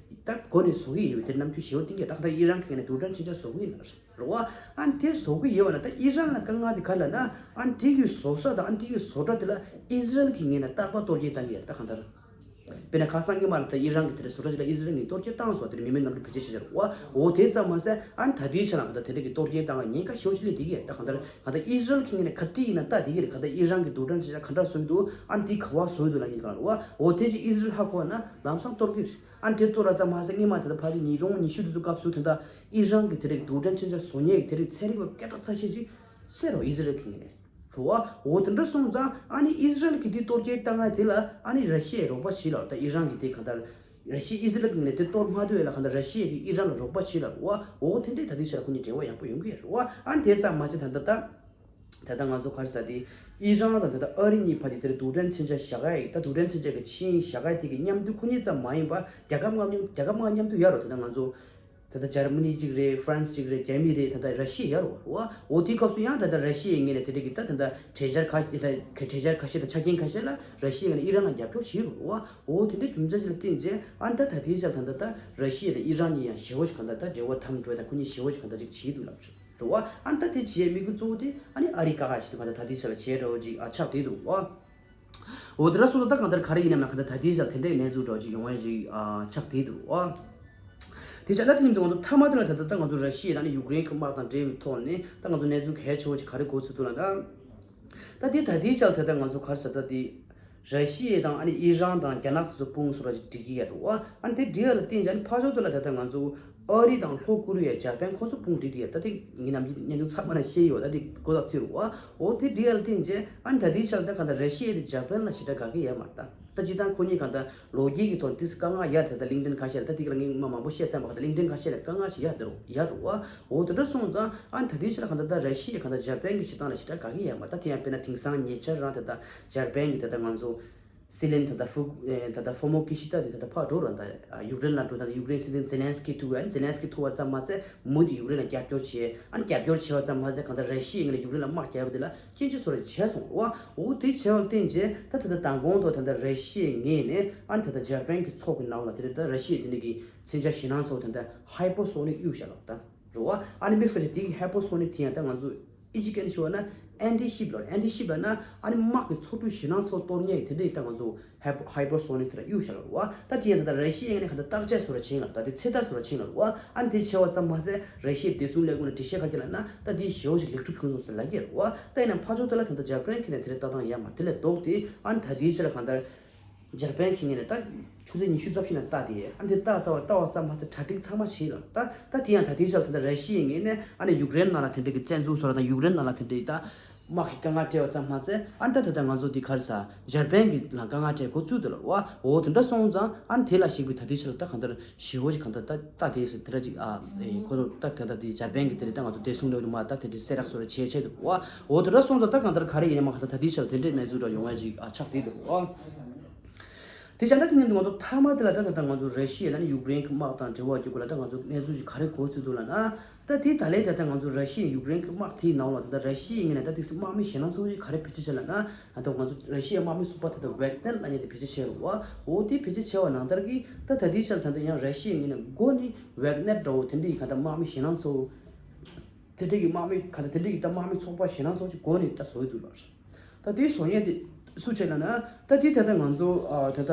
ད་འགོ་ནས་བཟོ་གི་ཡོད་པའི་དེ་རྣམ་འགྱུར་ཞེ་པོ་བསྟན་གྱི། ད་ད་ཨི་རན་གྱི་ངོས་ནས་རྡུལ་ཕྲན་མཚོན་ཆ་བཟོ་གི་ཡིན་ལ། རེད་བ། ཨ་ནི་དེ་བཟོ་གི་ཡོད་པ་ན་ད་ཨི་རན་ལ་དཀའ་ངལ་དེ་ག་ལབ་ན་ཨ་ནི་དེ་གི་བཟོ་ས་དང་ཨ་ནི་དེ་གི་བཟོ་གྲྭ་དེ་ལ་ཨི་ཟི་རལ་གྱི་ངོས་ནས་རྟག་པར་གཏོར་སྐྱོན་བཏང་གི་ཡོད་རེད། ད་གང་ལྟར་དཔེར་ན་ཁ་སང་སྔོན་མ་ལ་ད་ཨི་རན་གྱི་དེ་འདྲའི་བཟོ་གྲྭ་ཅིག་ལ་ཨི་ཟི་རལ་ནས་གཏོར་སྐྱོན་བཏང་སོང་། དེ་ནས་མི་མེད་གནམ་གྲུ་བེད་སྤྱོད་བྱས་བྱས་རེད་བ། འོ་དེ་ཙམ་མ་ཟད་ཨ་ནི་ད་ལྟའི་ཆ་ལ་ད་དེ་འདྲ་གི་གཏོར་སྐྱོན་བཏང་བ་ཉེན་ཁ་ཞེ་པོ་ཅིག་སླེབས་བསྡད་ཀྱི་ཡོད་རེད། ད་གང་ལྟར་གང་ལྟར་ཨི་ཟི་རལ་གྱི་ངོས་ནས་ག་དུས་ཡིན་ན་ལྟ་བསྡད་ཀྱི་རེད། གང་ལྟར་ཨི་རན་གྱི་རྡུལ་ཕྲན་མཚོན་ཆ་ག་འདྲ་བཟོས་འདུག་ཨ་ནི་དེ་ག་པར་བཟོས་འདུག་ལབ་མཁན་ག་ལ་རེད་བ། འོ་དེ་ཅིག་ཨི་ཟི་རལ་ཧ་གོ་བ་ན་ལམ་སང་གཏོར་གྱི་རེད། ཨ་ནི་དེ་གཏོར་བ་ཙམ་མ་ཟད་སྔོན་མ་དེ་ད་ཕལ་ཆེར་ཉིས་སྟོང་ཉི་ཤུ་དེ་ཚོ་སྐབས་སུ་དེ་འདྲ་ཨི་རན་གྱི་དེ་རིགས་རྡུལ་ཕྲན་མཚོན་ཆ་བཟོ་མཁན་གྱི་དེ་རིགས་ཚན་རིག་པ་སྐད་གྲགས་ཚ་ཤོས་ཅིག་བསད་རོགས་ཨི་ཟི་རལ་གྱི་ངོས་ནས་རེད་བ། འོ་དེ་འདྲ་སོང་ཙང་ཨ་ནི་ཨི་ཟི་རལ་གྱི་དེ་གཏོར་སྐྱོན་བཏང་ཡ་དེ་ལ་ཨ་ནི་ར་ཤི་ཡས་རོགས་པ་བྱེད་ལ། ད་ཨི་རན་གྱི་དེ་གང་ལྟར་ར་ཤི་ཨི་ཟི་རལ་གྱི་ངོས་ནས་དེ་གཏོར་མ་ཐུབ་ཡ་ལ་གང་ལྟར་ར་ཤི་ཡས་ཀྱིས་ཨི་རན་ལ་རོགས་པ་བྱེད་ལ་རེད་བ། འོ་དེ་འདྲའི་ད་ལྟའི་ཆར་ཁོ་གཉིས་འབྲེལ་བ་ཡག་པོ་ཡོང་གི་ཡོད་རེད་བ། ཨ་ནི་དེ་ཙམ་མ་ཟད་ད་ལྟ་ད། ད་ལྟ་ང་ཚོ་ག་རེ་ཟེར་དེ། ཨི་རན་དང་ད་ལྟ་ཨ་རི་གཉིས་བར་གྱི་དེར་རྡུལ་ཕྲན་མཚོན་ཆ་བཞག་ཡ་ཡིན། ད་རྡུལ་ཕྲན་མཚོན་ཆ་གི་ཆིངས་ཡིག་བཞག་ཡ་དེ་གི་མཉམ་དུ་ཁོ་གཉིས་ཙམ་མ་ཡིན་པར་རྒྱལ་ཁབ་ལྔ་མཉམ་རྒྱལ་ཁབ་ལྔ་མཉམ་དུ་ཡོད་རེད། ད་ལྟ་ང་ཚོ་ད་ལྟ་འཇར་མ་ནི་གཅིག་རེད། ཧྥ་རན་སི་གཅིག་རེད། རྒྱ་མི་རེད། ད་ལྟ་ར་ཤི་ཡ་ཡོད་རེད་བ། འོ་དེའི་སྐབས་སུ་ཡང་ད་ལྟ་ར་ཤི་ཡའི་ངོས་ནས་དེ་འདྲ་གི་ད་ད་ལྟ་གྲོས་འཆར་ཁ་ད་གྲོས་འཆར་ཁ་ཤས་དང་ཆ་རྐྱེན་ཁ་ཤས་ལ་ར་ཤི་ཡའི་ངོས་ནས་ཨི་རན་ལ་རྒྱབ་སྐྱོར་བྱེད་རེད་བ། འོ་དེ་འདྲ་རྒྱུ་མཚན་ཅིག་ལ་བརྟེན་བྱས་ཨ་ད་ད་ལྟའི་ཆར་ད་ད་ད་ར་ཤི་ཡ་དང་ཨི་རན་གཉིས་ཡང་ཞེ་པོ་ཞིག་གང་ལྟར་ད་འབྲེལ་བ་དམ་འགྲོ་དང་ཁོ་གཉིས་ཞེ་པོ་ཞིག་གང་ལྟར་ཅིག་བྱེད་འདུག་ལབ་རེད། རེད་བ། ཨ་ནི་ད་དེ་བྱེད་དམིགས་ཡུལ་གཙོ་བོ་དེ་ཨ་ནི་ཨ་རི་དཀའ་ཁག་ཞིག་ཏུ་གང་ལྟར་ད་ལྟའི་ཆ་ལ་བྱས་འདྲ་བོ་ཅིག་ཨ་ཆགས་བསྡད་འདུག་བ། འོ་དེ་འདྲ་སོང་ཙང་ད་གང་ལྟར་ག་རེ་ཡིན་ནའང་གང་ལྟར་ད་ལྟའི་ཆ་ལ་དེ་འདྲའི་གནས་ཚུལ་འདྲ་བོ་ཅིག་ཡོང་ཡ་ཅིག་ཨ་ཆགས་བསྡད་འདུག་བ། དེ་ཆ་ད་དེ་ཉིན་དུ་ང་ཚོ་མཐའ་མ་དེ་ལ་ད་ལྟ་ད་ང་ཚོ་ར་ཤི་ཡ་དང་ནི་ཡུཀ་རེན་གྱི་དམག་དང་འབྲེལ་བའི་ཐོག་ནས་ད་ང་ཚོ་གནས་ཚུལ་གལ་ཆེ་བོ་ཅིག་ག་རེ་གོ་ཚུལ་འདུག་ལ་ད། ད་དེ་ད་ལྟའི་ཆ་ལ་ད་ད་ང་ཚོ་ག་རེ་ཟེར་ད་དེ། ར་ཤི་ཡ་དང་ཨ་ནི་ཨི་རན་དང་རྒྱ་ནག་དེ་ཚོ་དཔུང་གསུམ་ར་ཅིག་སྒྲིག་གི་ཡོད་རེད་བ། ཨ་ནི་དེ་སྒྲིག་ཡ་ལ་བརྟེན་ཅིག་ཨ་ནི་ཕར་ཕྱོགས་དེ་ལ་ད་ལྟ་ང་ཚོ་ ཨ་རི་དང་ལྷོ་ཀོ་རི་ཡ་ཇ་པན་ཁོ་ཚོ་དཔུང་སྒྲིག་དེ་ཡ་ད་དེ་ངེད་རྣམས་ཀྱི་བརྙན་ཐུང་ཚང་མ་ན་ཤེས་ཡོད། ད་དེ་གོ་ལག་ཚིག་རུ་བ་འོ་དེ་འདྲི་ཡ་ལ་བརྟེན་རྗེས་ཨ་ནི་ད་དེའི་ཆ་ལ་ད་གང་ལྟར་ར་ཤི་ཡ་དེ་ཇ་པན་ལ་ཞེ་དྲག་དགའ་གི་ཡོད་མ་རེད། ད་ད་སྤྱིར་བཏང་ཁོ་གཉིས་གང་ལྟར་ལོ་རྒྱུས་ཀྱི་ཐོག་ཏིས་དཀའ་ངལ་ཡ་དེ་ད་གླིང་ཕྲན་ཁ་ཤས་ལ་ད་དེ་ག་ལ་ངས་མ་མང་པོ་བཤད་ཚར་བ་གང་ལྟར་གླིང་ཕྲན་ཁ་ཤས་ལ་དཀའ་ངལ་ཞིག་ཡ་དེ་རུ་ཡ་རུ་བ་འོ་དེ་འདྲ་སོང་ཙང་ཨ་ནི་ད་དེའི་ཆ་ལ་གང་ལྟར་ད་ར་ཤི་ཡ་གང་ལྟར་ཇ་པན་གྱི་བྱེད་སྟངས་ལ་ཞེ་དྲག་དགའ་གི་ཡོད་མ་རེད། ད་དེ་ཡང་དཔེར་ན་དེང་སང་ཉེ་ཆར་རང་དེ་ད་ཇ་པན་གྱི་དེ་ད་ང་ཚོ། སྲིད་བློན་ད་ལྟ་ཧྥུ་ཨེ་ད་ལྟ་ཧྥུ་མོ་ཀི་ཤི་ད་དེ་ད་ལྟ་ཕར་འགྲོ་ར་ད་ཡུཀ་རེན་ལ་འགྲོ། ད་ཡུཀ་རེན་སྲིད་འཛིན་ཛེ་ལན་སི་ཀི་ཐུག་ཨ་ནི་ཛེ་ལན་སི་ཀི་ཐུག་པ་ཙམ་མ་ཟད་མུ་མཐུད་ཡུཀ་རེན་ལ་རྒྱབ་སྐྱོར་བྱས། ཨ་ནི་རྒྱབ་སྐྱོར་བྱས་པ་ཙམ་མ་ཟད་གང་ལྟར་ར་ཤི་ཡའི་ངོས་ནས་ཡུཀ་རེན་ལ་དམག་རྒྱག་པ་དེ་ལ་སྐྱོན་ཆ་བཟོ་ར་བྱས་སོང་ར་བ། འོ་དེ་བྱས་པར་བརྟེན་རྗེས་ད་ད་ལྟ་མདང་དགོང་ཐོག་ད་ལྟ་ར་ཤི་ཡའི་ངོས་ནས་ཨ་ནི་ད་ལྟ་ཇ་པན་གྱི་ཚོགས་ཀྱི་ནང་ལ་དེ་ལ་ད་ར་ཤི་ཡའི་དེ་འདྲ་གི་མཚོན་ཆ་ཞེད་སྣང་ཚོ་ད་ལྟ་ཧའི་པར་སོ་ནིག་གཡུག་བཞག་ལ་ད། རེད་བ། ཨ་ནི་དམིགས་བསལ་གྱི་དེ་གི་ཧའི་པར་སོ་ནིག་དེ་ཡང་ད་ང་ཚོ་ཨི་ཇི་སྐད་ནས་ཞུ་བ་ན་ཨན་ཊི་ཤིབ་ལ། ཨན་ཊི་ཤིབ་ལ་ན་ཨ་ནི་དམག་གི་ཚོགས་འདུ་ཞེད་སྣང་ཚོགས་གཏོར་མཁན་དེ་འདྲ་ཡི་ད་ང་ཚོ་ཧའི་ཧའི་པར་སོ་ནིག་དེ་ལ་གཡུག་བཞག་ལ་རེད་བ། ད་དེ་ཡང་ད་ལྟ་ར་ཤི་ཡའི་ངོས་ནས་ག་ད་བརྟག་དཔྱད་བཟོ་ར་ཕྱིན་ལ་ད་དེ་ཚོད་ལྟ་བཟོ་ར་ཕྱིན་ལ་རེད་བ། ཨ་ནི་དེ་བྱས་པ་ཙམ་མ་ཟད་ར་ཤི་ཡའི་བདེ་སྲུང་ལས་ཁུངས་ལ་འགྲེལ་བཤད་ག་རྒྱབ་ལ་ན་ད་དེ་ཞེ་པོ་ཞིག་ལེགས་གྲུབ་བྱུང་སོང་ཟེར་ལབ་ཀྱི་རེད་བ། ད་ཡིན་ན་ཕར་ཕྱོགས་དེ་ལ་ད་ལྟ་ཇ་པན་གྱི་ནས་དེ་འདྲ་ལྟ་སྟངས་ཡག་མ་རེད། དེ་ལས་ལྡོག་སྟེ་ཨ་ནི་ད་དེའི་ཆ་ལ་ག་ད། འཇར་པན་གྱི་ངོས་ནས་ད་ཆུ་ཚོད་ཉི་ཤུ་རྩ་བཞི་ནས་བལྟ་དེ་ཨ་འདི་བལྟ་ཚར་བ་བལྟ་བ་ཙམ་མ་ཟད་གྲ་སྒྲིག་ཚང་མ་བྱས་ལ་ད་ད་དེ་ཡང་ད་དེའི་ཆར་ད་ལྟ་ར་ཤི་ཡའི་ངོས་ནས་ཨ་ནི་ཡུཀ་རེན་ནང་ལ་དེ་འདྲ་གི་བཙན་འཛུལ་བཟོ་ར་དང་ཡུཀ་རེན་ནང་ལ་དེ་འདྲ་ད་དམག་གི་དཀའ་ངལ་སྤྲད་བ་ཙམ་མ་ཟད་ཨ་ནི་ད་ད་ལྟ་ང་ཚོ་འདི་ག་རེ་ཟ་འཇར་པན་གྱི་ལ་དཀའ་ངལ་སྤྲད་འགོ་བཙུགས་འདུག་ལ་བ་འོ་དེ་འདྲ་སོང་ཙང་ཨ་ནི་དེ་ལ་གཞིགས་པའི་ད་དེའི་ཆར་ད་གང་ལྟར་ཞི་བོ་ཞིག་གང་ལྟར་ད་ལྟ་དེ་ཟེར་དེ་འདྲ་ཅིག་ཨ་ཁོ་ཚོ་ད་ད་ལྟ་དེ་འཇར་པན་གྱི་དེ་འདྲ་ད་ང་ཚོ་བདེ་སྲུང་ལས་ནི་མ་ད་དེ་འདྲ་སེ་རག་སོ་ར་བྱས་བྱས་འདུག་བ་འོ་དེ་འདྲ་སོང་ཙང་ད་གང་ལྟར་ག་རེ་ཡིན་ན་མ་གང་ལྟར་ད་དེའི་ཆར་དེ་འདྲའི་གནས་ཚུལ་འདྲ་ཡོང་ཡ་ཅིག་ཨ་ཆགས་བསྡད་འདུག་བ། དེ་བྱས་ན་དེ་ནས་ང་ཚོ་མཐའ་མ་དེ་ལ་ད་ད་ལྟ་ང་ཚོ་ར་ཤི་ཡ་ལ་ནི་ཡུཀ་རེན་གྱི་དམག་དང་འབྲེལ་བ་རྒྱུད་སྐོར་ལ་ད་ང་ཚོ་གནས་ཚུལ་ཞིག་ག་རེ་གོ་ཚུལ་འདུག་ལབ་ན། ད་དེ་ད་ལས་ད་ལྟ་ང་ཚོ་ར་ཤི་ཡ་ཡུཀ་རེན་གྱི་དམག་དེའི་ནང་ལ་ད་ལྟ་ར་ཤི་ཡའི་ངོས་ནས་ད་དེ་དམག་མི་ཞེད་སྣང་ཚ་པོ་ཞིག་ག་རེ་བེད་སྤྱོད་བྱས་ལབ་ན། ད་ང་ཚོ་ར་ཤི་ཡའི་དམག་མི་ཚོགས་པ་ད་ལྟ་ཝེག་ནེར་ལབ་མཁན་དེ་བེད་སྤྱོད་བྱས་རེད་བ། འོ་དེ་བེད་སྤྱོད་བྱས་པ་ནང་ལྟར་གྱི་ད་ད་དེའི་ཆར་ད་ལྟ་ཡང་ར་ཤི་ཡའི་ངོས་ནས་མགོ་ནས་ཝེག་ནེར་འདྲ་བོ་དེ་འདྲ་ཡི་ག་ད་དམག་མི་ཞེད་སྣང་ཚ་པོ། དེ་འདྲ་གི་དམག་མི་ག་ད་དེ་འདྲ་གི་ད་དམག་མི་ཚོགས་པ་ཞེད་སྣང་ཚ་པོ་ཞིག་མགོ་ནས་ད་བཟོ་ཡི་འདུག་ལ། ད་དེ་བཟོ་མཁན་དེ་སུ་བྱས་ལབ་ན། ད་དེ་ད་ལྟ་ང་ཚོ་ཨ་ད་ལྟ་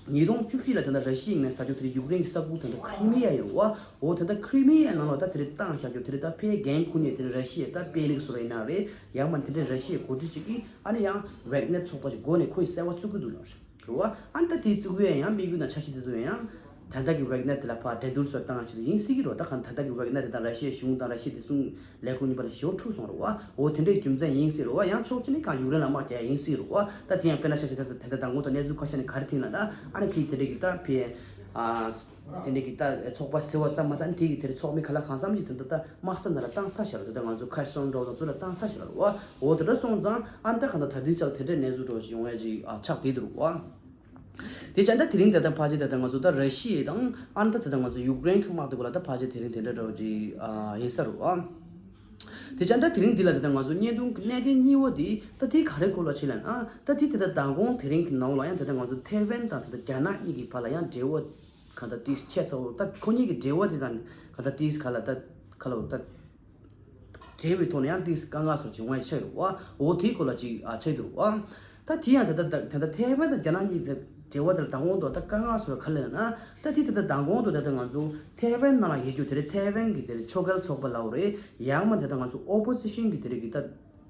ཉིས་སྟོང་བཅུ་བཞི་ལ་ད་ལྟ་ར་ཤི་ཡའི་ནས་ས་ཆ་དེ་རེད་ཡུཀ་རེན་གྱི་ས་ཁུལ་ད་ལྟ་ཁྲི་མི་ཡ་ཡོད་རེད་བ། འོ་ད་ལྟ་ཁྲི་མི་ཡ་ནང་ལ་ད་དེ་རེད་བཏང་བཞག་རྒྱུ་དེ་རེད་ད་ཕའི་འགན་འཁུར་མཁན་དེ་རེད་ར་ཤི་ཡ་ད་པེ་ལིག་སོ་རེད་ན་རེད་ཡང་མ་དེ་འདྲའི་ར་ཤི་ཡའི་འགོ་ཁྲིད་ཅིག་གིས་ཨ་ནི་ཡང་ཝེག་ནེར་ཚོགས་པ་ཞིག་མགོ་ནས་ཁོ་ཡི་གསལ་བ་བཙུགས་ཀྱི་འདུག་ལ་རེད་བ། ཨ་ནི་ད་དེ་བཙུགས་ཡ་ཡང་དམིགས་ཡུལ་དང་འཆར་གཞི་དེ་ཚོ་ཡང་ད་ལྟ་གི་ཝེག་ནེར་དེ་ལ་ཕར་འགྲན་བསྡུར་བཟོ་བཏང་ཆེད་དུ་ཡིན་སྲིད་ཀྱི་རེད་བ། ད་གང་ད་ལྟ་གི་ཝེག་ནེར་དེ་དང་ར་ཤི་ཡའི་གཞུང་དང་ར་ཤི་ཡའི་བདེ་སྲུང་ལས་ཁུངས་གཉིས་བར་ལ་ཞེ་པོ་འཁྲུག་སོང་རེད་བ། འོ་དེ་འདྲའི་རྒྱུ་མཚན་ཡིན་སྲིད་རེད་བ། ཡང་ཕྱོགས་གཅིག་ནས་གང་ཡུཀ་རེན་ལ་དམག་རྒྱག་ཡ་ཡིན་སྲིད་རེད་བ། ད་དེ་ཡང་དཔེར་ན་ཆ་བཞག་ད་ད་ད་ད་ངོ་ཐོག་གནས་ཚུལ་ཁ་ཤས་ནས་ག་རེ་ཐོན་ལབ་ན་ཨ་ནི་ཁིས་དེ་འདྲ་གི་ད་ཕི་ཨ་དེ་འདྲ་གི་ད་ཚོགས་པ་ཟེར་བ་ཙམ་མ་ཟད་ཨ་ནི་དེ་གི་དེ་རེད་ཚོགས་མི་ག་ལ་གང་འཚམ་ཅིག་དེ་འདྲ་ད་དམག་ས་ནང་ལ་བཏང་ཚར་བཞག་རེད། ད་ང་ཚོ་ཁེར་སོན་འགྲོ་དང་ཚུར་ལ་བཏང་ཚར་བཞག་རེད་བ། འོ་དེ་འདྲ་སོང་ཙང་ཨ་ནི་ད་གང་ད་ད་དེ་ཆགས་དེ་འདྲའི་གནས་ཚུལ་འགྲོ་ཞིག་ཡོང་ཡ་ཅིག་ཨ་ཆགས་བསྡད་འདུག་བ། དེ་བྱས་ན་དེ་རིང་ད་ལྟ་ཕལ་ཆེར་ད་ལྟ་ང་ཚོ་ད་ར་ཤི་ཡ་དང་ཨ་ནི་ད་ད་ལྟ་ང་ཚོ་ཡུཀ་རེན་གྱི་དམག་དེ་སྐོར་ལ་ད་ཕལ་ཆེར་དེ་རིང་དེ་འདྲ་འདྲ་བོ་ཅིག་ཨ་ཡིན་ས་རེད་བ། དེ་བྱས་ན་ད་དེ་རིང་འདི་ལ་ད་ལྟ་ང་ཚོ་བརྙན་ཐུང་གི་གནད་དོན་གཉིས་པ་དེ་ད་དེ་ག་རེ་སྐོར་ལ་ཕྱིན་ལབ་ན་ད་དེ་ད་ལྟ་མདང་དགོང་དེ་རིང་གི་ནང་ལ་ཡང་ད་ལྟ་ང་ཚོ་ཐའེ་ཝན་དང་ད་ལྟ་རྒྱ་ནག་གཉིས་ཀྱི་བར་ལ་ཡང་འབྲེལ་བ་ག་ད་ཏིས་ཁྱད་མཚར་བོ་ད་ཁོ་གཉིས་ཀྱི་འབྲེལ་བ་དེ་དང་ག་ད་ཏིས་ག་ལ་ད་ག་ལ་ད། འབྲེལ་བའི་ཐོག་ནས་ཡང་ཏིས་དཀའ་ངལ་སོགས་ཀྱི་ངོས་ཆགས་འདུག་བ། འོ་དེའི་སྐོར་ལ་ཅིག་ཨ་ཆགས་འདུག་བ། ད་དེ་ཡང་ད་ལྟ་ད་ད་ལྟ་ཐའེ་ཝན་དང་རྒྱ་ནག་གཉིས་ཀྱི་འབྲེལ་བ་དེར་མདང་དགོང་དུ་ད་དཀའ་ངལ་སོགས་ག་ལ་ན་ད་དེ་ད་ལྟ་མདང་དགོང་དུ་ད་ལྟ་ང་ཚོ་ཐའེ་ཝན་ནང་ལ་ཡོད་རྒྱུ་དེ་རེད་ཐའེ་ཝན་གྱི་དེ་རེད་ཕྱོགས་འགལ་ཚོགས་པ་ལབ་རེད་ཡང་མ་དེ་ད་ང་ཚོ་ཨོ་པོ་ཟི་ཤན་གྱི་དེ་རེད་གི་ད་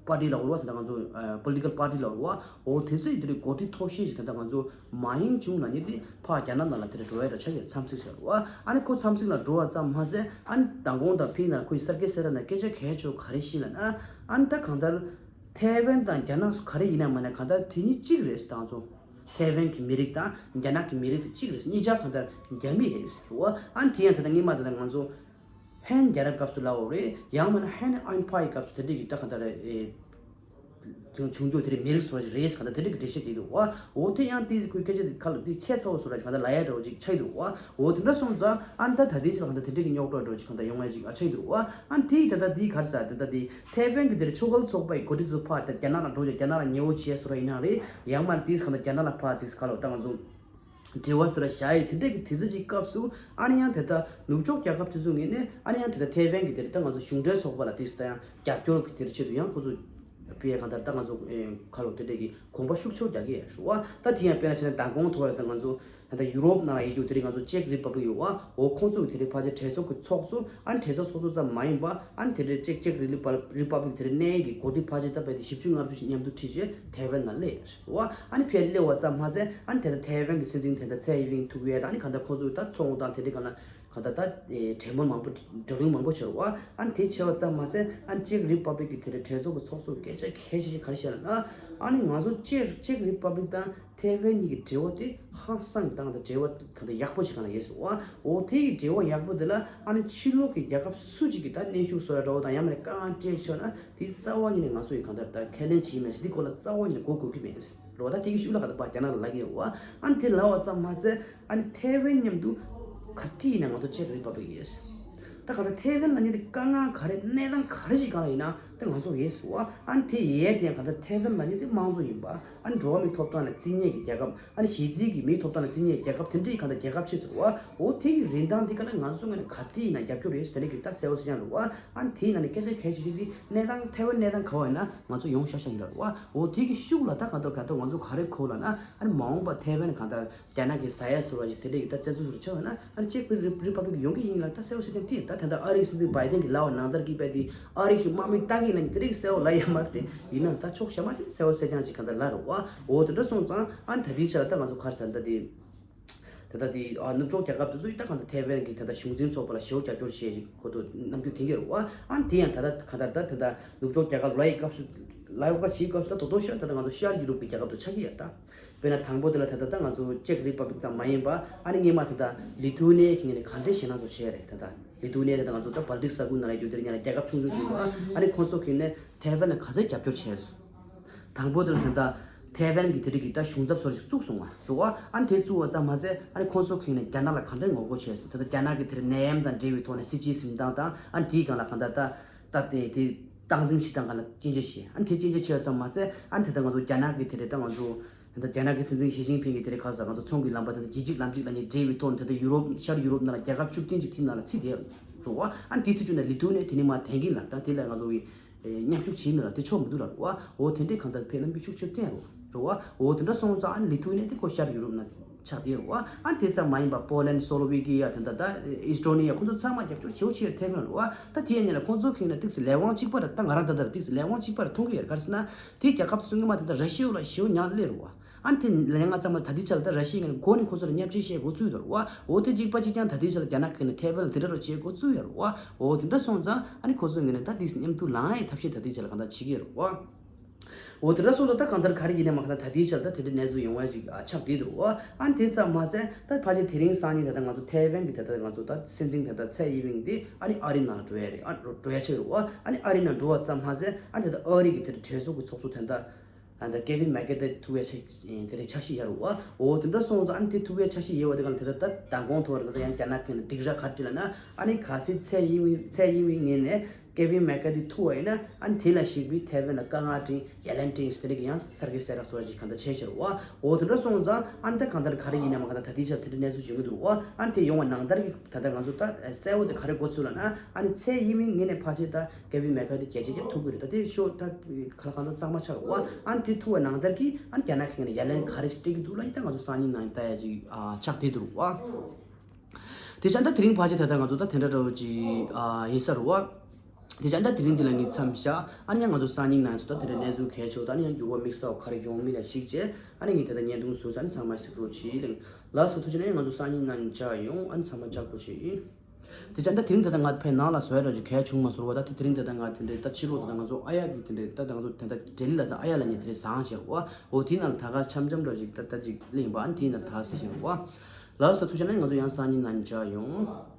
པར་ཏི་ལབ་རེད་བ་དེ་ད་ང་ཚོ་པོ་ལི་ཊི་ཀལ་པར་ཏི་ལབ་རེད་བ། འོ་དེ་ཚོ་ཡི་དེ་རེད་འགོ་ཁྲིད་ཐོག་ཤེས་ཤིག་དེ་ད་ང་ཚོ། མ་ཡིན་བྱུང་ལ་ནི་དེ་ཕ་རྒྱ་ནག་ནང་ལ་དེ་འགྲོ་ཡ་ར་ཆ་གི་འཚམས་གཟིགས་བྱ་རུ་བ། ཨ་ནི་ཁོ་འཚམས་གཟིགས་ལ་འགྲོ་བ་ཙམ་མ་ཟད་ཨ་ནི་མདང་དགོང་དང་ཕི་ནང་ཁོའི་གསར་སྐལ་གསར་ར་ན་སྐད་ཆ་གལ་ཆོ་ག་རེ་ཤི་ལ་ན་ཨ་ནི་ད་གང་ལྟར་ཐའེ་ཝན་དང་རྒྱ་ནག་སུ་ག་རེ་ཡིན་ན་མ་ན་གང་ལྟར་དེ་གཉིས་གཅིག་རེད་ཟེར་དང་ཚོ། ཐའེ་ཝན་གྱི་མི་རིགས་དང་རྒྱ་ནག་གི་མི་རིགས་དེ་གཅིག་རེད་ཟེར་གཉིས་ཆ་གང་ལྟར་རྒྱ་མི་རེད་ཟེར་རུ་བ། ཨ་ནི་དེ་ཡང་ད་ལྟ་སྔོན་མ་ད་ལྟ་ང་ཚོ་ཧན་རྒྱལ་རབས་སྐབས་སུ་ལའོ་རེད་ཡང་མ་ན་ཧན་ཨན་ཕ་ཡི་སྐབས་སུ་དེ་འདྲ་གི་ད་གང་ལྟར་རེད། བྱུང་བྱུང་རྒྱུ་དེ་རིང་མི་རིགས་སོགས་རེད་ག་ད་དེ་འདྲ་གི་འགྲེལ་བཤད་བྱེད་འདུག་བ། འོ་དེ་ཡང་དེ་ཁོའི་སྐད་ཆ་དེ་ཁ་ལ་དེ་ཁྱད་མཚར་བོ་སོགས་རེད་ག་ད་ལ་ཡ་འདྲ་བོ་ཅིག་ཆགས་འདུག་བ། འོ་དེ་འདྲ་སོང་ཙང་ཨ་ནི་ད་ད་དེ་ཕྱིར་ག་ད་དེ་འདྲ་གི་རྙོག་དྲ་འདྲ་བོ་ཅིག་ག་ད་ཡོང་ཡ་ཅིག་ཨ་ཆགས་འདུག་བ། ཨ་ནི་དེ་ད་ད་དེ་ག་རེ་ཟ་དེ་ད་དེ་ཐའེ་ཝན་གི་དེ་རེད་ཕྱོགས་འགལ་ཚོགས་པ་ཡི་འགོ་ཁྲིད་ཚོ་ཕར་དེ་རྒྱ་ནག་ལ་འགྲོ་ཅིག་རྒྱ་ནག་ལ་ཉེ་བོ་བྱས་སོ་ར་ཡིན་ན་རེད་ཡང་མ་དེ་ག་ད་རྒྱ་ནག་ལ་ཕར་དེ་ག་ལ་ད་ང་ཚོ། འབྲེལ་བ་ཟེར་བ་བཞག་ཡོད་དེ་འདྲ་གི་དུས་ཚོད་ཅིག་སྐབས་སུ་ཨ་ནི་ཡང་དེ་ལྟར་ནུབ་ཕྱོགས་རྒྱལ་ཁབ་དེ་ཚོ་ངོས་ནས་ཨ་ནི་ཡང་དེ་ལྟར་ཐའེ་ཝན་གྱི་དེ་ལྟར་ང་ཚོ་གཞུང་འབྲེལ་ཚོགས་པ་ལ་དེ་ལྟར་ཡང་རྒྱབ་སྐྱོར་གྱི་དེ་ཆེད་དུ་ཡང་ཁོ་ཚོ་དཔེ་གང་ལྟར་ད་ང་ཚོ་ཁ་ལོ་དེ་འདྲ་གི་གོམ་པ་ཤུགས་ཆེར་རྒྱག་གི་ཡོད་རེད་བ། ད་དེ་ཡང་དཔེར་ན་བྱས་ན་མདང་དགོང་ཐོག་ལ་ད་ང་ཚོ་ད་ལྟ་ཡུ་རོབ་ནང་ལ་ཡོད་རྒྱུ་དེ་རིང་ང་ཚོ་ཅེག་རི་པབ་ལིག་ཡོད་བ། འོ་ཁོང་ཚོ་གི་དེ་རིང་ཕལ་ཆེར་གྲོས་ཚོགས་ཀྱི་ཚོགས་གཙོ་ཨ་ནི་གྲོས་ཚོགས་ཚོགས་གཙོ་ཙམ་མ་ཡིན་པ་ཨ་ནི་དེ་འདྲའི་ཅེག་ཅེག་རི་པབ་ལིག་དེ་འདྲའི་གནད་ཡོད་ཀྱི་འགོ་ཁྲིད་ཕལ་ཆེར་ད་བར་དུ་བཞི་བཅུ་ལྔ་བཅུ་ཞིག་མཉམ་དུ་ཁྲིད་རྗེས་ཐའེ་ཝན་ནང་སླེབས་ཡོད་རེད་བ། ཨ་ནི་ཕར་སླེབས་པ་ཙམ་མ་ཟད་ཨ་ནི་དེ་ལྟར་ཐའེ་ཝན་གྱི་སྲིད་འཛིན་དེ་ལྟར་ཚའེ་ཝེན་ཐུག་ཡས་དང་ཨ་ནི་གང་ལྟར་ཁོང་ཚོ་ད་ཚོང་དང་དེ་འདྲའི་སྒང་ལ་ གང་ལྟར་ད་གྲོས་མོལ་མང་པོ་བགྲོ་གླེང་མང་པོ་བྱས་རེད་བ། ཨ་ནི་དེ་བྱས་པ་ཙམ་མ་ཟད་ཨ་ནི་ཅེག་རི་པབ་ལིག་གི་དེ་འདྲའི་གྲོས་ཚོགས་ཀྱི་ཚོགས་གཙོ་སྐད་ཆ་གལ་ཆེ་ཤོས་ག་རེ་བཤད་ལབ་ན། ཨ་ནི་ང་ཚོ་ཅེག་ཅེག་རི་པབ་ལིག་དང་ཐའེ་ཝན་གཉིས་ཀྱི་འབྲེལ་བ་དེ་ཧང་སང་གི་སྟངས་དང་འབྲེལ་བ་གང་ལྟར་ཡག་པོ་ཞིག་གང་ལ་ཡོད་ཟེར་བ། འོ་དེ་ཡི་འབྲེལ་བ་ཡག་པོ་དེ་ལ་ཨ་ནི་ཕྱི་ལོགས་ཀྱི་རྒྱལ་ཁབ་སུ་གཅིག་གིས་ད་གནོན་ཤུགས་བཟོ་ཡ་འདྲ་བོ་དང་ཡང་མིན་ན་དཀའ་ངལ་སྤྲད་ཆོག་ན་དེ་རྩ་བ་ཉིད་ནས་ང་ཚོ་ཡི་གང་ལྟར་ད་ཁས་ལེན་བྱེད་མེད་ཟེར། དེ་སྐོར་ལ་རྩ་བ་ཉིད་ནས་མགོ་སྒུར་གི་མེད་ཟེར་རོ། ད་དེ་གི་ཤུགས་ལ་ག་ད་པ་རྒྱ་ནག་ལ་ལབ་ཀྱི་ཡོད་བ། ཨ་ནི་དེ་ལབ་པ་ཙམ་མ་ཟད་ཨ་ནི་ཐའེ་ཝན་མཉམ་དུ་ག་དུས་ཡིན་ན་ང་ཚོ་ཅེག་རི་པབ་ལིག་ཡོད་ཟེར། ད་ག་ད་ཐའེ་ཝན་ལབ་མཁན་དེ་དཀའ་ངལ་ག་རེ་གནས་སྟངས་ག་རེ་ཞིག་སྒང་ལ་ཡིན་ན་ད་ང་ཚོ་ཡོད་ཟེར་བ། ཨ་ནི་དེ་ཡོད་དེ་ཡང་ག་ད་ཐའེ་ཝན་ལབ་མཁན་དེ་དམངས་གཙོ་ཡིན་པ། ཨ་ནི་འགྲོ་བ་མིའི་ཐོབ་ཐང་ལ་བརྩི་མེད་ཀྱི་རྒྱལ་ཁབ། ཨ་ནི་གཞི་རྩའི་གི་མིའི་ཐོབ་ཐང་ལ་བརྩི་མེད་རྒྱལ་ཁབ་དེ་འདྲའི་གང་ལྟར་རྒྱལ་ཁབ་ཆེ་ཟེར་བ། འོ་དེ་གི་རིན་ཐང་དེ་ག་ལ་ང་ཚོ་ངོས་ནས་ག་དུས་ཡིན་ན་རྒྱབ་སྐྱོར་ཡོད་ཟེར་དེ་འདྲ་གི་ད་གསལ་བོ་གསལ་རྐྱང་རེད་བ། ཨ་ནི་དེ་ཡིན་ན་ནི་སྐད་ཆ་གལ་ཆེ་ཤོས་དེ་གནས་སྟངས་ཐའེ་ཝན་གནས་སྟངས་ག་བ་ཡིན་ན་ང་ཚོ་ཡོང་ཤག་ཤག་ཡིན་ར་བ། འོ་དེ་གི་ཤུགས་ལ་ད་ག་ད་ག་ད་ང་ཚོ་ག་རེ་གོ་ལབ་ན། ཨ་ནི་མ་འོངས་པ་ཐའེ་ཝན་གང་ལྟར་རྒྱ་ནག་གི་ཟ་ཡ་ཟོ་བ་ཞིག་དེ་འདྲ་གི་ད་བཙན་འཛུལ་ཟེར་ཆགས་ཡོད་ན། ཨ་ནི་ཅེག་རི་པབ་ལིག་ཡོང་གི་ཡིན་ལ་ད་གསལ་བོ་གསལ་རྐྱང་དེ་ད་ད་ལྟ་ཨ་རིའི་སྲིད་འཛིན་བྷའི་ཏན་གྱི་ལབ་པ་ནང་ལྟར་གྱི་དཔེ་དེ་ཨ་རི་གི་དམག་མི་ལྟ་གི་ལ་ནི་དེ་རིགས་གསལ་བོ་ལབ་ཡ་མ་རེད་དེ། ཡིན་ན་ད་ཕྱོགས་གཞན་མ་ཅིག་གསལ་བོ་གསལ་རྐྱང་ཅིག་གང་ལྟར་ལབ་རེད་བ། འོ་དེ་འདྲ་སོང་ཙང་ཨ་ནི་ད་དེའི་ཆ་ལ་ད་ང་ཚོ་ག་རེ་ཟེར་ད་དེ། ད་ལྟ་དེ་ཨ་ནུབ་ཕྱོགས་རྒྱལ་ཁབ་དེ་ཚོ་ཡིས་ད་གང་ལྟར་ཐའེ་ཝན་གྱི་ད་ལྟ་གཞུང་འཛིན་ཚོགས་པ་ལ་ཞེ་པོ་རྒྱབ་སྐྱོར་བྱེད་ཀྱི་ཁོ་ཚོ་རྣམ་འགྱུར་འཐེན་གྱི་རེད་བ། ཨ་ནི་དེ་ཡང་ད་ལྟ་གང་ལྟར་ད་ད་ལྟ་ནུབ་ཕྱོགས་རྒྱལ་ཁབ་ལ་ཡི་སྐབས་སུ་ལ་ཡོག་པ་བྱེད་སྐབས་སུ་ད་དོ་དོ་ཤོད་ད་ལྟ་ང་ཚོ་ཤར་ཡུ་རོབ་ཀྱི་རྒྱལ་ཁབ་ཏུ་ཆགས་ཀྱི་ཡོད་ད། དཔེར་ན་དང་པོ་དེ་ལ་ད་ལྟ་ད་ང་ཚོ་ཅེག་རི་པབ་ལིག་ཙམ་མ་ཡིན་པ། ཨ་ནི་སྔོན་མ་ད་ལྟ་ལི་ཐུ་ནི་ཡ་གི་ངོས་ནས་ག་འདྲས་ཞེད་སྣང་ཚོ་བྱས་རེད། ད་ལྟ་ལི་ཐུ་ནི་ཡ་ད་ལྟ་ང་ཚོ་ད་སྦལ་ཏིག་ས་ཁུལ་ནང་ལ་ཡོད་དེ་རེད། ཉ་ལ་རྒྱལ་ཁབ་ཆུང་ཆུང་ཞིག་ཡོད་པ། ཨ་ནི་ཁོང་ཚོ་གི་ནས་ཐའེ་ཝན་ལ་ག་ཚད་རྒྱབ་སྐྱོར་བྱས་སོང་། དང་པོ་དེ་ལ་ད་ལྟ་ཐའེ་ཝན་གྱི་དེ་རིགས་ཀྱི་ད་གཞུང་ཚབ་སོགས་ཞིག་བཙུགས་སོང་བ་རེད་བ། ཨ་ནི་དེ་བཙུགས་པ་ཙམ་མ་ཟད་ཨ་ནི་ཁོང་ཚོ་གིས་ནས་རྒྱ་ནག་ལ་གང་འདྲའི་ངོ་རྒོལ་བྱས་སོང་། ད་ལྟ་རྒྱ་ནག་གི་དེར་ནད་ཡམས་དང་འབྲེལ་བའི་ཐོག་ནས་སྲིད་ཇུས་འཛིན་སྟངས་དང་། ཨ་ནི་དེའི་སྒང་ལ་གང་ལྟར་ད་ད་དེ་དེ་སྟངས་འཛིན་བྱེད་སྟངས་སྒང་ལ་སྐྱོན་བརྗོད་བྱས། ཨ་ནི་དེ་སྐྱོན་བརྗོད་བྱས་པ་ཙམ་མ་ཟད་ཨ་ནི་ད་ལྟ་ང་ཚོ་རྒྱ་ནག་གི་དེ་རེད། ད་ང་ཚོ་ད་ལྟ་རྒྱ་ནག་གི་སྲིད་འཛིན་ཞི་ཅིན་ཕིང་གིས་དེ་རིང་ག་ཟེར། ང་ཚོ་ཚོང་གི་ལམ་པ་ད་ལྟ་རྒྱལ་སྤྱིའི་ལམ་གཅིག་ལ་ནི་འབྲེལ་བའི་ཐོག་ནས་ད་ལྟ་ཡུ་རོབ་ཤར་ཡུ་རོབ་ནང་ལ་རྒྱལ་ཁབ་བཅུ་བདུན་ཅིག་དེའི་ནང་ལ་ཚུད་བསྡད་རེད་བ། ཨ་ནི་དེ་ཚུད་བཅུག་ནས་ལི་ཐུ་ནི་ཡ་དེ་ནས་མར་འཐེན་གྱི་ལ་ད་དེ་ལ་ང་ཚོ་གི་མཉམ་ཞུགས་བྱེད་མི་ལ་དེ་ཆོག་མི་འདུག་ལ་རེད་བ། འོ་དེ་འདྲའི་གང་ལྟར་ཕེབས་ན་མི་ཤུགས་ཆེར་བསྟན་རོ་རེད་བ། འོ་དེ་འདྲ་སོང་ཙང་ཨ་ནི་ལི་ཐུ་ནི་ཡ་དེ་ཁོ་ཤར་ཡུ་རོབ་ནང་ཆགས་བསྡད་རེད་བ། ཨ་ནི་དེ་ཙམ་མ་ཡིན་པ་པོ་ལན། སོ་ལོ་ཝེ་ཀི་ཡ། དེ་འདྲ་ད་ཨི་སི་ཊོ་ནི་ཡ། ཁོ་ཚོ་ཚང་མ་རྒྱབ་སྐྱོར་ཞེ་པོ་ཆེ་ཐེབས་ཡོད་རེད་བ། ད་དེ་ཡ་ཉིད་ལ་ཁོ་ཚོ་གིས་ནི་ཏིག་ཙི་ལས་དབང་གཅིག་པ་རེད། ད་ང་རང་ད་ལྟ་ཏིག་ཙི་ལས་དབང་གཅིག་པ་རེད་མཐོང་གི་ཡོད་རེད། ག་རེ་ཟེར་ན་དེ་རྒྱལ་ཁབ་སུ་ངོ་མ་དེ་འདྲ་ར་ཤི་ཡ་ལ་ཞེ་པོ་ཉག་སླེབས་རེད་བ། ཨ་ནི་དེ་ལས་ང་ཚང་མ་ད་ལྟའི་ཆ་ལ་ད་ར་ཤི་ཡའི་ངོས་ནས་འགོ་ནས་ཁོ་ཚོ་ལ་བརྙས་བཅོས་བྱེད་འགོ་བཙུགས་ཡོད་རེད་བ། འོ་དེ་གཅིག་པ་གཅིག་རྐྱང་ད་ལྟའི་ཆ་ལ་རྒྱ་ནག་གིས་ནི་ཐའེ་ཝན་ལ་དེ་འདྲ་རུ་བྱེད་འགོ་བཙུགས་ཡོད་རེད་བ། འོ་དེ་འདྲ་སོང་ཙང་ཨ་ནི་ཁོ་ཚོའི་ངོས་ནས་ད་དེ་མཉམ་དུ་ལངས་ཡའི་ཐབས་ཤེས་ད་ལྟའི་ཆ་ལ་གང་ལྟར་བྱེད་ཀྱི་ཡོད་རེད་བ། འོ་དེ་འདྲ་སོང་ཙང་ད་གང་ལྟར་ག་རེ་ཡིན་ནའི་མ་གང་ལྟར་ད་ལྟའི་ཆ་ལ་ད་དེ་འདྲའི་གནས་ཚུལ་ཡོང་བ་ཅིག་ཨ་ཆགས་བསྡད་འདུག་བ། ཨ་ནི་དེ་ཙམ་མ་ཟད་ད་ཕལ་ཆེར་དེ་རིང་སང་ཉིན་ད་ལྟ་ང་ཚོ་ཐའེ་ཝན་གྱི་ད་ལྟ་ང་ཚོ་ད་སྲིད་འཛིན་ད་ལྟ་ཚའེ་ཡིན་ཝིན་དེ་ཨ་ནི་ཨ་རི་ནང་ལ་འགྲོ་ཡ་རེད། ཨ་འགྲོ་འགྲོ་ཡ་ཆགས་ཡོད་རེད་བ། ཨ་ནི་ཨ་རི་ནང་འགྲོ་བ་ཙམ་མ་ཟད་ཨ་ནི་ད་ལྟ་ཨ་རི་གི་དེ་འདྲ་གྲོས་ཚོགས་ཀྱི་ཚོགས་གཙོ་ད་ལྟ་ཨ་ད་ཀེ་ཝིན་མེག་ཀ་ཐི་ཐུག་ཡ་ཆ་དེ་རེད་ཆ་ཤས་ཡོད་རེད་བ། འོ་དེ་འདྲ་སོང་ཙང་ཨ་ནི་དེ་ཐུག་ཡ་ཆ་ཤས་ཡོད་བ་དེ་ག་ལ་དེ་ད་ད་མདང་དགོང་ཐོག་རེད། ད་ཡང་རྒྱ་ནག་གིས་ནི་སྡིགས་ར་ག་རེ་སྤྲད་ལབ་ན། ཨ་ནི་གལ་སྲིད་ཚའེ་ཡིན་ཝིན་ཚའེ་ཡིན་ཝིན་ངོས་ནས་ཀེ་ཝིན་མེག་ཀ་ཐི་ཐུག་པ་ཡིན་ན་ཨ་ནི་དེ་ལ་གཞིགས་པའི་ཐའེ་ཝན་ལ་དཀའ་ངལ་འཕྲད། ཡ་ལན་འཕྲད་ཟེར་གྱི་ཡང་གསར་འགོད་གསལ་བསྒྲགས་སོགས་ཀྱི་གང་ལྟར་བྱས་ཤག་བ། འོ་དེ་འདྲ་སོང་ཙང་ཨ་ནི་ད་གང་ལྟར་ག་རེ་ཡིན་ནའི་མ་གང་ལྟར་ད་ལྟའི་ཆར་དེ་འདྲའི་གནས་ཚུལ་བྱུང་གི་འདུག་བ། ཨ་ནི་དེ་ཡོང་བ་ནང་ལྟར་གྱི་ད་ལྟ་ང་ཚོ་ད་གསལ་བོ་དེ་ག་རེ་གོ་ཚུལ་ལབ་ན། ཨ་ནི་ཚའེ་ཡིན་ཝིན་ངོས་ནས་ཕལ་ཆེར་ད་ཀེ་ཝིན་མེག་ཀ་ཐི་རྒྱལ་སྤྱི་དེ་ཐུག་གི་རེད། ད་དེ་ཤོ་ད་ག་ལ་གང་ལྟར་གཙང་མ་ཆགས་རེད་བ། ཨ་ནི་དེ་ཐུག་པ་ནང་ལྟར་གྱི་ཨ་ནི་རྒྱ་ནག་གི་ངོས་ནས་ཡ་ལན་ག་རེ་ཞིག་སྤྲད་ཀྱི་འདུག་ལབ་ཡིན་ད་ང་ཚོ་སང་ཉིན་ནང་ལྟ་ཡ་ཅིག་ཨ་ཆགས་བསྡད་འདུག་བ། དེ་ཙང་ད་དེ་རིང་ཕལ་ཆེར་ད་ལྟ་ང་ཚོ་ད་དེ་འདྲ་འདྲ་བོ་ཅིག་ཨ་ཡིན་ས་རེད་བ། དེ་ཙང་ད་དེ་རིང་འདི་ལ་ངས་མཚམས་བཞག་ཨ་ནི་ཡང་ང་ཚོ་སང་ཉིན་ནང་ཚོ་ད་དེ་འདྲ་གནས་ཚུལ་གལ་ཆེ་བ་དང་ཨ་ནི་ཡང་འགྱུར་བ་དམིགས་བསལ་བ་ག་རེ་ཡོང་མིན་ལ་གཞིགས་བྱས་ཨ་ནི་ངས་ད་ལྟ་བརྙན་ཐུང་བཟོས་ཚར། ཨ་ནི་ཚང་མ་གཟིགས་རོགས་གྱིས། ལགས་སོ། ཐུགས་རྗེ་ཆེ། ཨ་ནི་ང་ཚོ་སང་ཉིན་ནང་མཇལ་ཡོང་། ཨ་ནི་ཚང་མ་ལྕགས་པོ་བྱེད། དེ་ཙང་ད་དེ་རིང་ད་ལྟ་ང་ཕའི་ནང་ལ་བཟོ་ཡ་འདྲ་ཅིག་གལ་བྱུང་མ་སོང་བ། ད་དེ་དེ་རིང་ད་ལྟ་ང་དེ་འདྲའི་ད་ཕྱི་ལོགས་ད་ལྟ་ང་ཚོ་ཨ་ཡ་གི་དེ་འདྲའི་ད་ལྟ་ང་ཚོ་ད་ལྟ་ལྡི་ལི་ལ་ད་ཨ་ཡ་ལབ་མཁན་དེ་འདྲའི་ཟ་ཁང་ཞིག་ཡོད་རེད་བ། འོ་དེའི་ནང་ལ་ད་ག་འཆམ་འཆམ་འདྲ་ཅིག་ད་ལྟ་ཅིག་གླེང་བ། ཨ་ནི་དེའི་ནང་ད་གཟིགས་ཤིག་རེད་བ། ལགས་སོ། ཐུགས་རྗེ་ཆེ། ཨ་ནི་ང་ཚོ་ཡང་སང་ཉིན་ནང་མཇལ་